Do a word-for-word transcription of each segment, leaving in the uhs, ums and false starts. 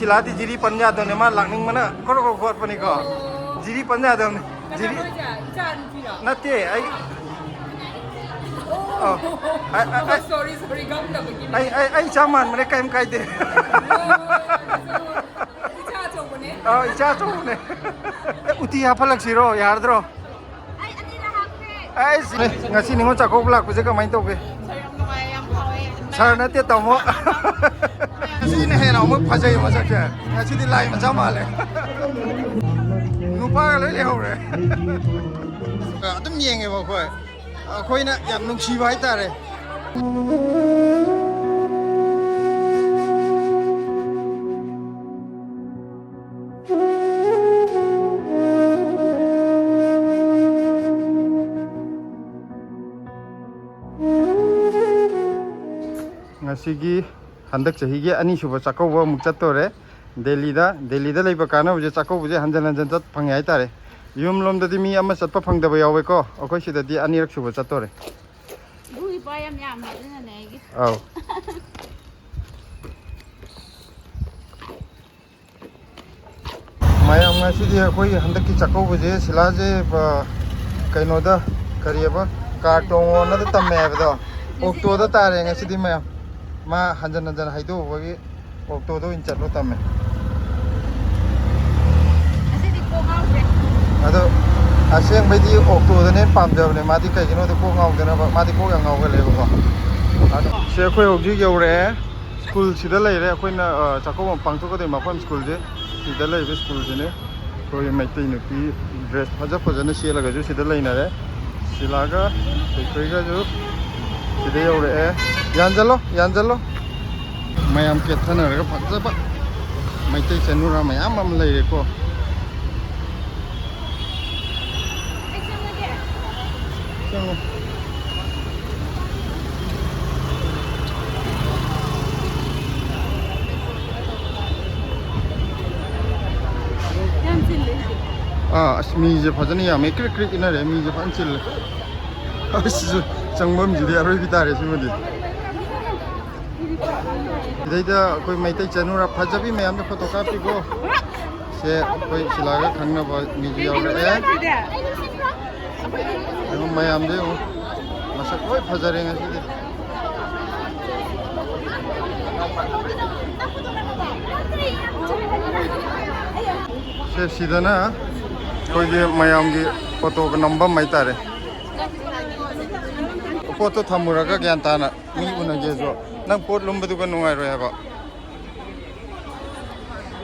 ꯁꯤꯂꯥꯗꯤ ꯖꯤꯔꯤ ꯄꯟ ꯌꯥꯗꯕꯅꯦ, ꯃꯥ ꯂꯥꯛꯅꯤꯡꯕꯅ ꯀ꯭ꯔꯣꯛ ꯀ꯭ꯔꯣꯛ ꯈꯣꯠꯄꯅꯤꯀꯣ꯫ ꯖꯤꯔꯤ ꯄꯟ ꯌꯥꯗꯕꯅꯦ꯫ ꯖꯤꯔꯤ ꯀꯅꯥꯅꯣ ꯍꯥꯏꯁꯦ? ꯏꯆꯥ ꯅꯨꯄꯤꯔꯣ? ꯅꯠꯇꯦ, ꯑꯩ꯫ ꯑꯣ꯫ ꯑꯧ꯫ ꯑꯩ, ꯑꯩ, ꯑꯩ, ꯁꯣꯔꯤ, ꯁꯣꯔꯤ, ꯈꯪꯗꯕꯒꯤꯅꯦ꯫ ꯑꯩ, ꯑꯩ, ꯑꯩ ꯏꯆꯥ ꯃꯥꯟꯕꯅꯦ, ꯀꯩꯝ ꯀꯥꯏꯗꯦ꯫ ꯑꯣ, ꯏꯆꯥ ꯑꯆꯧꯕꯅꯦ꯫ ꯑꯧ, ꯏꯆꯥ ꯑꯆꯧꯕꯅꯦ꯫ ꯑꯦ, ꯎꯇꯤ ꯍꯥꯞꯍꯜꯂꯛꯁꯤꯔꯣ? ꯌꯥꯔꯗ꯭ꯔꯣ? ꯑꯩ ꯑꯅꯤꯔꯛ ꯍꯥꯞꯈ꯭ꯔꯦ꯫ ꯑꯩꯁ, ꯉꯁꯤ ꯅꯤꯉꯣꯜ ꯆꯥꯛꯀꯧꯕ ꯂꯥꯛꯄꯁꯦ ꯀꯃꯥꯏꯅ ꯇꯧꯒꯦ? ꯁꯥꯔ, ꯌꯥꯝ ꯅꯨꯡꯉꯥꯏꯌꯦ, ꯌꯥꯝ ꯍꯥꯎꯋꯦ꯫ ꯁꯥꯔ ꯅꯠꯇꯦ, ꯇꯥꯃꯣ꯫ ꯁꯤꯅ ꯍꯦꯟꯅ ꯑꯃꯨꯛ ꯐꯖꯩ ꯃꯁꯛꯁꯦ꯫ ꯉꯁꯤꯗꯤ ꯂꯥꯏ ꯃꯆꯥ ꯃꯥꯜꯂꯦ꯫ ꯅꯨꯄꯥꯒ ꯂꯣꯏ ꯂꯩꯍꯧꯔꯦ꯫ ꯑꯗꯨꯝ ꯌꯦꯡꯉꯦꯕ ꯑꯩꯈꯣꯏ꯫ ꯑꯩꯈꯣꯏꯅ ꯌꯥꯝ ꯅꯨꯡꯁꯤꯕ ꯍꯥꯏꯇꯥꯔꯦ꯫ ꯉꯁꯤꯒꯤ, ꯍꯟꯗꯛ ꯆꯍꯤꯒꯤ ꯑꯅꯤꯁꯨꯕ ꯆꯥꯛꯀꯧꯕ ꯑꯃꯨꯛ ꯆꯠꯇꯣꯔꯦ ꯗꯦꯜꯂꯤꯗ꯫ ꯗꯦꯜꯂꯤꯗ ꯂꯩꯕ ꯀꯥꯟꯅꯕꯁꯦ ꯆꯥꯛꯀꯧꯕꯁꯦ ꯍꯟꯖꯟ ꯍꯟꯖꯟ ꯆꯠ ꯐꯪꯉꯦ ꯍꯥꯏꯇꯥꯔꯦ꯫ ꯌꯨꯝꯂꯣꯝꯗꯗꯤ ꯃꯤ ꯑꯃ ꯆꯠꯄ ꯐꯪꯗꯕ ꯌꯥꯎꯋꯦꯀꯣ, ꯑꯩꯈꯣꯏ ꯁꯤꯗꯗꯤ ꯑꯅꯤꯔꯛ ꯁꯨꯕ ꯆꯠꯇꯣꯔꯦ꯫ ꯏꯕꯨꯡ ꯏꯄ꯭ꯋꯥ ꯌꯥꯝ ꯌꯥꯝꯃꯦ ꯑꯗꯨꯅꯅꯦ ꯑꯩꯒꯤ꯫ ꯑꯧ꯫ ꯃꯌꯥꯝ, ꯉꯁꯤꯗꯤ ꯑꯩꯈꯣꯏ ꯍꯟꯗꯛꯀꯤ ꯆꯥꯛꯀꯧꯕꯁꯦ, ꯁꯤꯂꯥꯁꯦ, ꯑ, ꯀꯩꯅꯣꯗ, ꯀꯔꯤꯑꯕ, ꯀꯥꯔ ꯇꯣꯡꯉꯣꯅꯗ ꯇꯝꯃꯦ ꯍꯥꯏꯕꯗꯣ, ꯑꯣꯛꯇꯣꯗ ꯇꯥꯔꯦ ꯉꯁꯤꯗꯤ ꯃꯌꯥꯝ꯫ ꯃꯥ ꯍꯟꯖꯟ ꯍꯟꯖꯟ ꯍꯥꯏꯗꯣꯛꯎꯕꯒꯤ ꯑꯣꯛꯇꯣꯗ ꯑꯣꯏꯅ ꯆꯠꯂꯣ ꯇꯝꯃꯦ꯫ ꯉꯁꯤꯗꯤ ꯀꯣꯛ ꯉꯥꯎꯈ꯭ꯔꯦ꯫ ꯑꯗꯣ ꯑꯁꯦꯡꯕꯩꯗꯤ ꯑꯣꯛꯇꯣꯗꯅ ꯍꯦꯟꯅ ꯄꯥꯝꯖꯕꯅꯦ ꯃꯥꯗꯤ, ꯀꯩꯒꯤꯅꯣꯗ ꯀꯣꯛ ꯉꯥꯎꯗꯅꯕ, ꯃꯥꯗꯤ ꯀꯣꯛ ꯌꯥꯝ ꯉꯥꯎꯒꯜꯂꯦꯕꯀꯣ꯫ ꯑꯗꯣ ꯁꯤ ꯑꯩꯈꯣꯏ ꯍꯧꯖꯤꯛ ꯌꯧꯔꯛꯑꯦ꯫ ꯁ꯭ꯀꯨꯜꯁꯤꯗ ꯂꯩꯔꯦ ꯑꯩꯈꯣꯏꯅ, ꯑ, ꯆꯥꯛꯀꯧꯕ ꯄꯥꯡꯊꯣꯛꯀꯗꯣꯏ ꯃꯐꯝ ꯁ꯭ꯀꯨꯜꯁꯦ ꯁꯤꯗ ꯂꯩꯕ ꯁ꯭ꯀꯨꯜꯁꯤꯅꯦ꯫ ꯑꯩꯈꯣꯏ ꯃꯩꯇꯩ ꯅꯨꯄꯤ ꯗ꯭ꯔꯦꯁ ꯐꯖ ꯐꯖꯅ ꯁꯦꯠꯂꯒꯁꯨ ꯁꯤꯗ ꯂꯩꯅꯔꯦ꯫ ꯁꯤꯂꯥꯒ ꯊꯣꯏꯊꯣꯏꯒꯁꯨ ꯁꯤꯗ ꯌꯧꯔꯛꯑꯦ꯫ ꯌꯥꯟꯖꯜꯂꯣ, ꯌꯥꯟꯖꯜꯂꯣ꯫ ꯃꯌꯥꯝ ꯀꯦꯠꯊꯅꯔꯒ ꯐꯖꯕ ꯃꯩꯇꯩ ꯆꯅꯨꯔꯥ ꯃꯌꯥꯝ ꯑꯃ ꯂꯩꯔꯦꯀꯣ꯫ ꯆꯪꯉꯣ꯫ ꯌꯥꯝ ꯆꯤꯜꯂꯦ ꯍꯧꯖꯤꯛ꯫ ꯑꯥ, ꯑꯁ, ꯃꯤꯁꯦ ꯐꯖꯅ ꯌꯥꯝꯃꯦ, ꯀ꯭ꯔꯤꯛ ꯀ꯭ꯔꯤꯛ ꯏꯟꯅꯔꯦ, ꯃꯤꯁꯦ ꯐꯖꯅ ꯆꯤꯜꯂꯦ꯫ ꯑꯁ, ꯆꯪꯐꯝꯁꯤꯗꯤ ꯑꯔꯣꯏꯕꯤ ꯇꯥꯔꯦ ꯁꯤꯃꯗꯤ꯫ ꯁꯤꯗꯩꯗ ꯑꯩꯈꯣꯏ ꯃꯩꯇꯩ ꯆꯅꯨꯔꯥ ꯐꯖꯕꯤ ꯃꯌꯥꯝꯗ ꯐꯣꯇꯣ ꯀꯥꯞꯄꯤꯀꯣ꯫ ꯁꯦ ꯑꯩꯈꯣꯏ ꯁꯤꯂꯥꯒ ꯈꯪꯅꯕ ꯃꯤꯁꯨ ꯌꯥꯎꯔꯛꯑꯦ꯫ ꯌꯦꯡꯉꯣ ꯃꯌꯥꯝꯗꯣ ꯌꯦꯡꯉꯣ꯫ ꯃꯁꯛ ꯂꯣꯏ ꯐꯖꯔꯦ ꯉꯁꯤꯗꯤ꯫ ꯁꯦ ꯁꯤꯗꯅ ꯑꯩꯈꯣꯏꯒꯤ ꯃꯌꯥꯝꯒꯤ ꯐꯣꯇꯣꯒ ꯅꯝꯐꯝ ꯍꯥꯏꯇꯥꯔꯦ꯫ ꯄꯣꯠꯇꯣ ꯊꯝꯃꯨꯔꯒ ꯒ꯭ꯌꯥꯟ ꯇꯥꯅ ꯃꯤ ꯎꯅꯒꯦꯁꯨ ꯅꯪ ꯄꯣꯠ ꯂꯨꯝꯕꯗꯨꯒ ꯅꯨꯡꯉꯥꯏꯔꯣꯏ ꯍꯥꯏꯕ꯫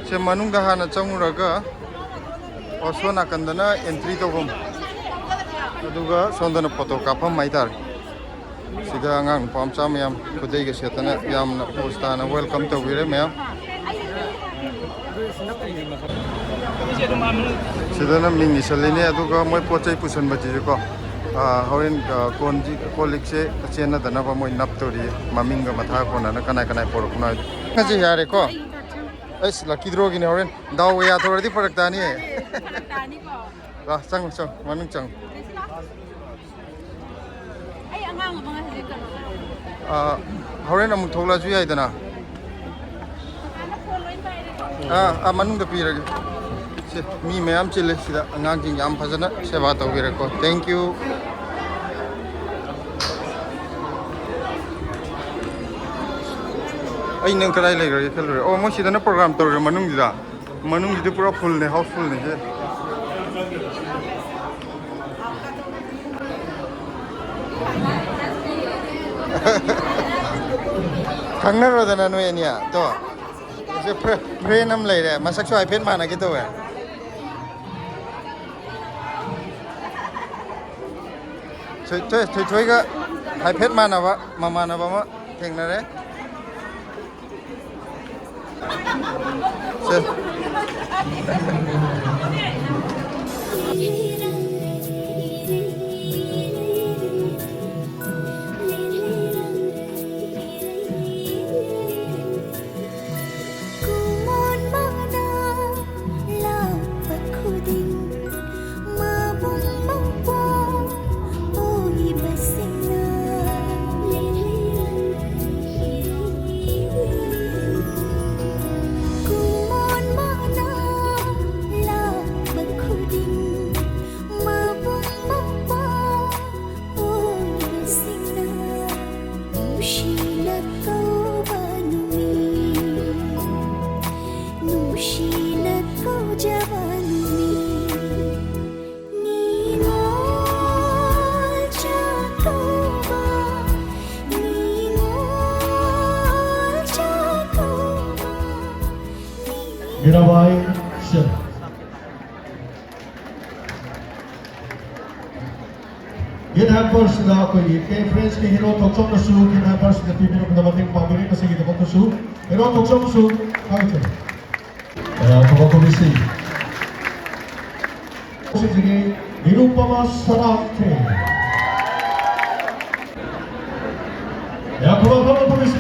ꯁꯦ ꯃꯅꯨꯡꯗ ꯍꯥꯟꯅ ꯆꯪꯉꯨꯔꯒ, ꯑꯣ, ꯁꯣꯝ ꯅꯥꯀꯟꯗꯅ ꯑꯦꯟꯇ꯭ꯔꯤ ꯇꯧꯐꯝ, ꯑꯗꯨꯒ ꯁꯣꯝꯗꯅ ꯐꯣꯇꯣ ꯀꯥꯞꯐꯝ ꯍꯥꯏꯇꯥꯔꯦ꯫ ꯁꯤꯗ ꯑꯉꯥꯡ ꯅꯨꯄꯥ ꯃꯆꯥ ꯃꯌꯥꯝ ꯈꯨꯗꯩꯒ ꯁꯦꯠꯇꯅ ꯌꯥꯝꯅ ꯄꯣꯁ ꯇꯥꯅ ꯋꯦꯜꯀꯝ ꯇꯧꯕꯤꯔꯦ ꯃꯌꯥꯝ꯫ ꯁꯤꯗꯅ ꯃꯤꯡ ꯏꯁꯜꯂꯤꯅꯦ, ꯑꯗꯨꯒ ꯃꯣꯏ ꯄꯣꯠ ꯆꯩ ꯄꯨꯁꯟꯕꯁꯤꯁꯨꯀꯣ, ꯑꯥ, ꯍꯣꯔꯦꯟ, ꯑꯥ, ꯀꯣꯟꯁꯤ, ꯀꯣꯜ ꯂꯤꯛꯁꯦ ꯆꯦꯟꯅꯗꯅꯕ ꯃꯣꯏ ꯅꯞꯇꯧꯔꯤ, ꯃꯃꯤꯡꯒ ꯃꯊꯥ ꯀꯣꯟꯅꯅ ꯀꯅꯥ ꯀꯅꯥ ꯄꯣꯔꯛꯄꯅꯣ ꯍꯥꯏꯗꯣ꯫ ꯉꯁꯤ ꯌꯥꯔꯦꯀꯣ꯫ ꯑꯩꯁ, ꯂꯛꯀꯤ ꯗ꯭ꯔꯣꯒꯤꯅꯦ, ꯍꯣꯔꯦꯟ ꯗꯥꯎꯒ ꯌꯥꯊꯣꯔꯗꯤ ꯐꯔꯛ ꯇꯥꯅꯤꯌꯦ꯫ ꯐꯔꯛ ꯇꯥꯅꯤꯀꯣ꯫ ꯂꯥ, ꯆꯪꯉꯣ, ꯆꯪꯉꯣ, ꯃꯅꯨꯡ ꯆꯪꯉꯣ꯫ ꯑꯩ ꯑꯉꯥꯡ ꯑꯃ ꯍꯧꯖꯤꯛ ꯀꯩꯅꯣ ꯇꯧꯔꯦ꯫ ꯑꯥ, ꯍꯣꯔꯦꯟ ꯑꯃꯨꯛ ꯊꯣꯛꯂꯛꯑꯁꯨ ꯌꯥꯏꯗꯅ꯫ ꯑꯥ, ꯑꯥ, ꯃꯅꯨꯡꯗ ꯄꯤꯔꯒꯦ꯫ ꯁꯦ, ꯃꯤ ꯃꯌꯥꯝ ꯆꯤꯜꯂꯦ ꯁꯤꯗ, ꯑꯉꯥꯡꯁꯤꯡ ꯌꯥꯝ ꯐꯖꯅ ꯁꯦꯕꯥ ꯇꯧꯕꯤꯔꯦꯀꯣ꯫ Thank you꯫ ꯑꯩ ꯅꯪ ꯀꯗꯥꯏ ꯂꯩꯈ꯭ꯔꯒꯦ ꯈꯜꯂꯨꯔꯦ꯫ ꯑꯣ, ꯃꯣꯏ ꯁꯤꯗꯅ ꯄ꯭ꯔꯣꯒ꯭ꯔꯥꯝ ꯇꯧꯔꯤꯔꯣ ꯃꯅꯨꯡꯁꯤꯗ? ꯃꯅꯨꯡꯁꯤꯗꯤ ꯄꯨꯔꯥ ꯐꯨꯜꯅꯦ, ꯍꯥꯎꯁꯐꯨꯜꯅꯦ ꯁꯦ꯫ ꯈꯪꯅꯔꯣꯗꯅ ꯅꯣꯏ ꯑꯅꯤ꯫ ꯇꯣ꯫ ꯁꯦ ꯐ꯭ꯔꯦ-, ꯐ꯭ꯔꯦꯟ ꯑꯃ ꯂꯩꯔꯦ, ꯃꯁꯛꯁꯨ ꯍꯥꯏꯐꯦꯠ ꯃꯥꯟꯅꯒꯦ ꯇꯧꯋꯦ꯫ ꯊꯣꯏ-, ꯊꯣꯏ-, ꯊꯣꯏꯊꯣꯏꯒ ꯍꯥꯏꯐꯦꯠ ꯃꯥꯟꯅꯕ ꯃꯃꯥꯟꯅꯕ ꯑꯃ ꯊꯦꯡꯅꯔꯦ꯫ ꯁꯦ꯫ ꯀꯨꯃꯣꯟ ꯃꯥꯅ ꯂꯥꯛꯄ ꯈꯨꯗꯤꯡ ꯃꯕꯨꯡ ꯃꯧꯄ꯭ꯋꯥ ꯑꯣꯏꯕꯁꯤꯡꯅ ꯆꯕꯅꯤ ꯅꯤꯉꯣꯜ ꯆꯥꯛꯀꯧꯕ, ꯅꯤꯉꯣꯜ ꯆꯥꯛꯀꯧꯕ, ꯃꯤꯔꯥꯕꯥꯏ ꯁꯤꯡ꯫ ꯒꯤꯐ ꯍꯦꯝꯄꯔꯁꯤꯗ ꯑꯩꯈꯣꯏꯒꯤ ꯀꯦ ꯐ꯭ꯔꯦꯟꯁꯀꯤ ꯍꯦꯔꯣ ꯊꯣꯛꯆꯣꯝꯅꯁꯨ ꯒꯤꯐ ꯍꯦꯝꯄꯔꯁꯤꯗ ꯄꯤꯕꯤꯔꯛꯄꯗ ꯃꯇꯦꯡ ꯄꯥꯡꯕꯤꯔꯤ꯫ ꯃꯁꯤꯒꯤꯗꯃꯛꯇꯁꯨ ꯍꯦꯔꯣ ꯊꯣꯛꯆꯣꯝꯁꯨ ꯊꯥꯒꯠꯆꯔꯤ꯫ ꯃꯌꯥꯝ ꯊꯕꯛ ꯇꯧꯕꯤꯁꯤ꯫ ꯁꯤꯁꯤꯒꯤ ꯅꯤꯔꯨꯄꯃ ꯁꯅꯥꯊꯦ꯫ ꯃꯌꯥꯝ ꯊꯕꯛ ꯊꯕꯛ ꯇꯧꯕꯤꯁꯤ꯫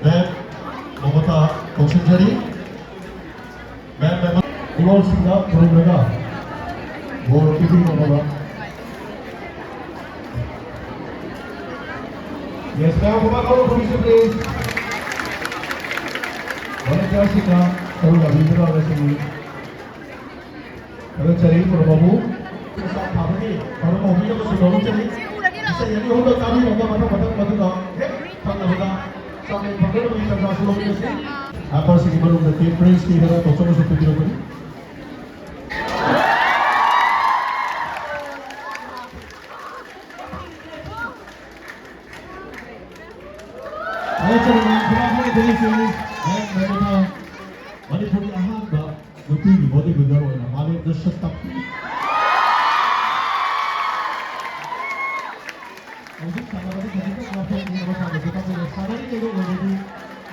ꯃꯦꯝ ꯃꯃꯇꯥ ꯀꯧꯁꯤꯟꯖꯔꯤ꯫ ꯃꯦꯝ, ꯃꯦꯝ, ꯏꯃꯧꯁꯤꯡꯅ ꯈꯨꯔꯨꯝꯂꯒ ꯕꯣꯔ ꯄꯤꯕꯤꯅꯕ꯫ Yes, ma'am, ꯈꯨꯕꯥꯛ ꯈꯨꯔꯨꯝꯕꯤꯁꯤ, please. Volunteerꯁꯤꯡꯅ ꯁꯔꯨꯛ ꯌꯥꯕꯤꯒꯗꯕ ꯑꯉꯥꯡꯁꯤꯡꯅꯤ꯫ ꯊꯥꯒꯠꯆꯔꯤ, ꯄꯨꯔꯕꯕꯨ꯫ ꯊꯥꯕꯒꯤ ꯊꯧꯔꯝ ꯍꯧꯕꯤꯅꯕꯁꯨ ꯂꯧꯔꯛꯆꯔꯤ꯫ ꯏꯁꯩ ꯑꯅꯤ ꯑꯍꯨꯝꯗ ꯇꯥꯕꯤꯔꯒ ꯃꯊꯪ ꯃꯊꯪ ꯃꯗꯨꯅ ꯍꯦꯛ ꯊꯪꯅꯕꯗ ꯆꯥꯃꯦꯟ ꯐꯪꯅꯅꯕꯒꯤ ꯇꯥꯟꯖꯥꯁꯨ ꯂꯧꯃꯤꯟꯅꯁꯤ꯫ ꯍꯦꯝꯄꯔꯁꯤꯒꯤ ꯃꯅꯨꯡꯗ ꯇꯤꯝ ꯄ꯭ꯔꯤꯟꯁꯀꯤ ꯍꯦꯔꯣ ꯊꯣꯛꯆꯣꯝꯅꯁꯨ ꯄꯤꯕꯤꯔꯛꯄꯅꯤ꯫ ꯊꯥꯒꯠꯆꯔꯤ, ꯃꯌꯥꯝ ꯈꯨꯕꯥꯛ ꯈꯨꯕꯥꯛ ꯊꯥꯒꯠꯆꯔꯤ꯫ ꯃꯌꯥꯝ ꯃꯌꯥꯝꯅ ꯃꯅꯤꯄꯨꯔꯒꯤ ꯑꯍꯥꯟꯕ ꯅꯨꯄꯤꯒꯤ body builder ꯑꯣꯏꯅ ꯃꯥꯂꯦꯝꯗ ꯁꯛ ꯇꯥꯛꯄꯤ꯫ ꯍꯧꯖꯤꯛ ꯁꯥꯟꯅꯕꯗꯤ ꯈꯖꯤꯛꯇꯪ ꯂꯥꯞꯊꯣꯛꯅꯤ, ꯑꯃ ꯁꯥꯟꯅꯁꯤ ꯇꯥꯛꯄꯤꯔꯦ꯫ ꯁꯥꯟꯅꯔꯤꯉꯩꯗ ꯑꯣꯏꯔꯗꯤ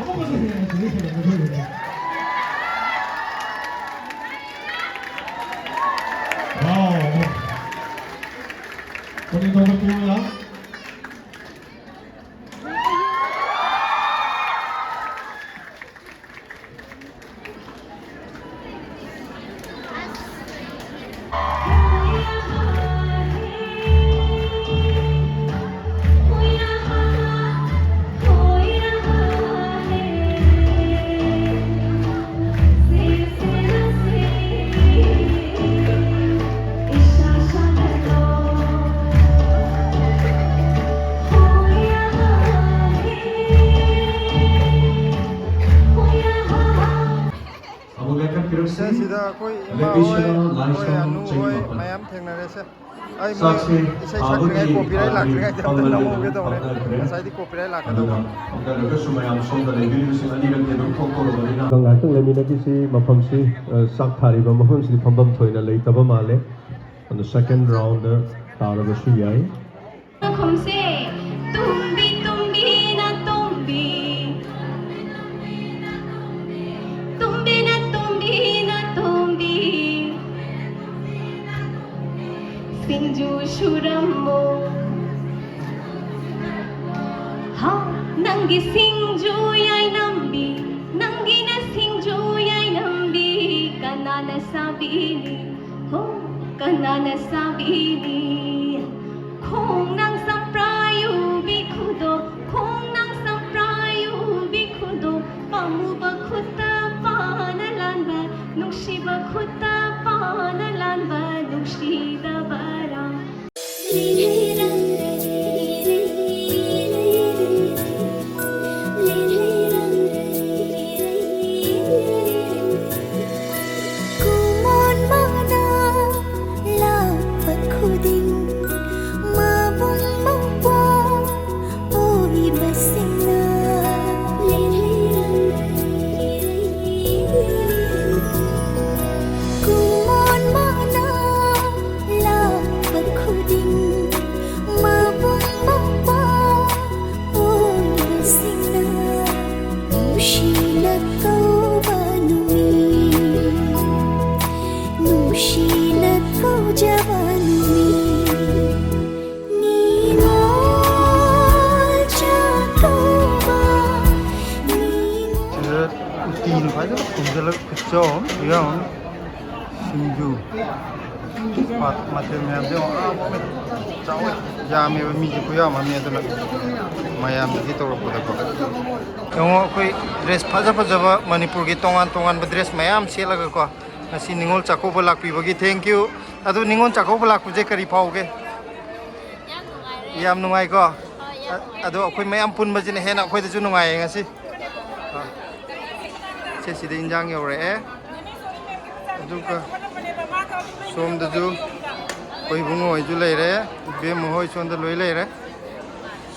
ꯑꯃꯨꯛꯀꯁꯨ ꯍꯦꯟꯅ ꯁꯤꯡꯂꯤ ꯁꯤꯡꯂꯝꯒꯗꯧꯔꯤꯕꯅꯤ꯫ Wow! ꯄꯨꯛꯅꯤꯡ ꯊꯧꯒꯠꯄꯤꯌꯨ ꯃꯌꯥꯝ꯫ ꯁꯤꯗ ꯑꯩꯈꯣꯏ ꯏꯃꯥ ꯍꯣꯏ, ꯑꯩꯈꯣꯏ ꯑꯅꯨ ꯍꯣꯏ ꯃꯌꯥꯝ ꯊꯦꯡꯅꯔꯦꯁꯦ꯫ ꯑꯩ ꯃꯣꯏ ꯏꯁꯩ ꯁꯛꯇ꯭ꯔꯤꯉꯩ copyright ꯂꯥꯛꯇ꯭ꯔꯤꯉꯩꯗ ꯑꯝꯇ ꯅꯝꯍꯧꯒꯦ ꯇꯧꯕꯅꯦ꯫ ꯉꯁꯥꯏꯗꯤ copyright ꯂꯥꯛꯀꯗꯧꯕ꯫ ꯉꯥꯏꯍꯥꯛꯇꯪ ꯂꯩꯃꯤꯟꯅꯈꯤꯁꯤ ꯃꯐꯝꯁꯤ, ꯑ, ꯆꯥꯛ ꯊꯥꯔꯤꯕ ꯃꯐꯝꯁꯤꯗꯤ ꯐꯝꯐꯝ ꯊꯣꯏꯅ ꯂꯩꯇꯕ ꯃꯥꯜꯂꯦ꯫ ꯑꯗꯨ second round ꯇꯥꯔꯕꯁꯨ ꯌꯥꯏ꯫ ꯈꯨꯝꯁꯦ, ꯇꯨꯝꯕꯤ, ꯇꯨꯝꯕꯤ, ꯅꯥꯇꯣꯝꯕꯤ꯫ ꯇꯨꯝꯕꯤ, ꯅꯥꯇꯣꯝꯕꯤ, ꯅꯥꯇꯣꯝꯕꯤ꯫ ꯁꯤꯡꯖꯨ ꯁꯨꯔꯝꯃꯣ꯫ ꯍꯥ, ꯅꯪꯒꯤ ꯁꯤꯡꯖꯨ ꯌꯥꯏꯅꯝꯕꯤ, ꯅꯪꯒꯤꯅ ꯁꯤꯡꯖꯨ ꯌꯥꯏꯅꯝꯕꯤ, ꯀꯅꯥꯅ ꯁꯥꯕꯤꯅꯤ? ꯍꯣ, ꯀꯅꯥꯅ ꯁꯥꯕꯤꯅꯤ? ꯈꯣꯡꯅꯥꯡ ꯆꯝꯄ꯭ꯔꯥ ꯌꯨꯕꯤ ꯈꯨꯗꯣ, ꯈꯣꯡꯅꯥꯡ ꯆꯝꯄ꯭ꯔꯥ ꯌꯨꯕꯤ ꯈꯨꯗꯣ, ꯄꯥꯝꯃꯨꯕ ꯈꯨꯠꯇ ꯄꯥꯅ ꯂꯥꯟꯕ, ꯅꯨꯡꯁꯤꯕ ꯈꯨꯠꯇ ꯄꯥꯅ ꯂꯥꯟꯕ, ꯅꯨꯡꯁꯤꯗꯕꯔꯥ? ꯀꯨꯃꯣꯟ ꯃꯥꯅ ꯂꯥꯛꯄ ꯈꯨꯗꯤꯡ ꯃꯕꯨꯡ ꯃꯧꯄ꯭ꯋꯥ ꯑꯣꯏꯕꯁꯤꯡꯅ ꯀꯨꯃꯣꯟ ꯃꯥꯅ ꯂꯥꯛꯄ ꯈꯨꯗꯤꯡ ꯃꯕꯨꯡ ꯃꯧꯄ꯭ꯋꯥ ꯑꯣꯏꯕꯁꯤꯡꯅ ꯅꯨꯡꯁꯤꯅ ꯀꯧꯕ ꯅꯨꯃꯤꯠ, ꯅꯨꯡꯁꯤꯅ ꯀꯧꯖꯕ ꯅꯨꯃꯤꯠ꯫ ꯅꯤꯉꯣꯜ ꯆꯥꯛꯀꯧꯕ, ꯅꯤꯉꯣꯜ ꯁꯤꯗ ꯎꯇꯤꯅ ꯐꯖꯅ ꯈꯨꯝꯖꯤꯜꯂꯒ ꯈꯨꯠꯆꯧ ꯑꯃ ꯌꯥꯎꯔꯝꯃꯤ꯫ ꯁꯤꯡꯖꯨ꯫ ꯃ-, ꯃꯊꯦꯜ ꯃꯌꯥꯝꯁꯦ ꯌꯦꯡꯉꯣ꯫ ꯑꯥ, ꯆꯥꯎꯋꯦ꯫ ꯌꯥꯝꯃꯦꯕ ꯃꯤꯁꯦ ꯈꯨꯌꯥꯝ ꯑꯃꯅꯤ꯫ ꯑꯗꯨꯅ ꯃꯌꯥꯝꯗꯒꯤ ꯇꯧꯔꯛꯄꯗꯀꯣ꯫ ꯌꯦꯡꯉꯣ, ꯑꯩꯈꯣꯏ dress ꯐꯖ ꯐꯖꯕ ꯃꯅꯤꯄꯨꯔꯒꯤ ꯇꯣꯉꯥꯟ ꯇꯣꯉꯥꯟꯕ dress ꯃꯌꯥꯝ ꯁꯦꯠꯂꯒꯀꯣ꯫ ꯉꯁꯤ ꯅꯤꯉꯣꯜ ꯆꯥꯛꯀꯧꯕ ꯂꯥꯛꯄꯤꯕꯒꯤ thank you꯫ ꯑꯗꯨ ꯅꯤꯉꯣꯜ ꯆꯥꯛꯀꯧꯕ ꯂꯥꯛꯄꯁꯦ ꯀꯔꯤ ꯐꯥꯎꯒꯦ? ꯌꯥꯝ ꯅꯨꯡꯉꯥꯏꯔꯦ꯫ ꯌꯥꯝ ꯅꯨꯡꯉꯥꯏꯀꯣ? ꯍꯣꯏ, ꯌꯥꯝ ꯅꯨꯡꯉꯥꯏꯔꯦ꯫ ꯑꯗꯣ ꯑꯩꯈꯣꯏ ꯃꯌꯥꯝ ꯄꯨꯟꯕꯁꯤꯅ ꯍꯦꯟꯅ ꯑꯩꯈꯣꯏꯗꯁꯨ ꯅꯨꯡꯉꯥꯏꯌꯦ ꯉꯁꯤ꯫ ꯑꯥ꯫ ꯁꯦ, ꯁꯤꯗ ꯏꯟꯖꯥꯡ ꯌꯧꯔꯛꯑꯦ꯫ ꯑꯗꯨꯒ ꯁꯣꯝꯗꯁꯨ ꯑꯩꯈꯣꯏ ꯏꯕꯨꯡꯉꯣ ꯍꯣꯏꯁꯨ ꯂꯩꯔꯦ, ꯏꯕꯦꯝꯃ ꯍꯣꯏ ꯁꯣꯝꯗ ꯂꯣꯏ ꯂꯩꯔꯦ꯫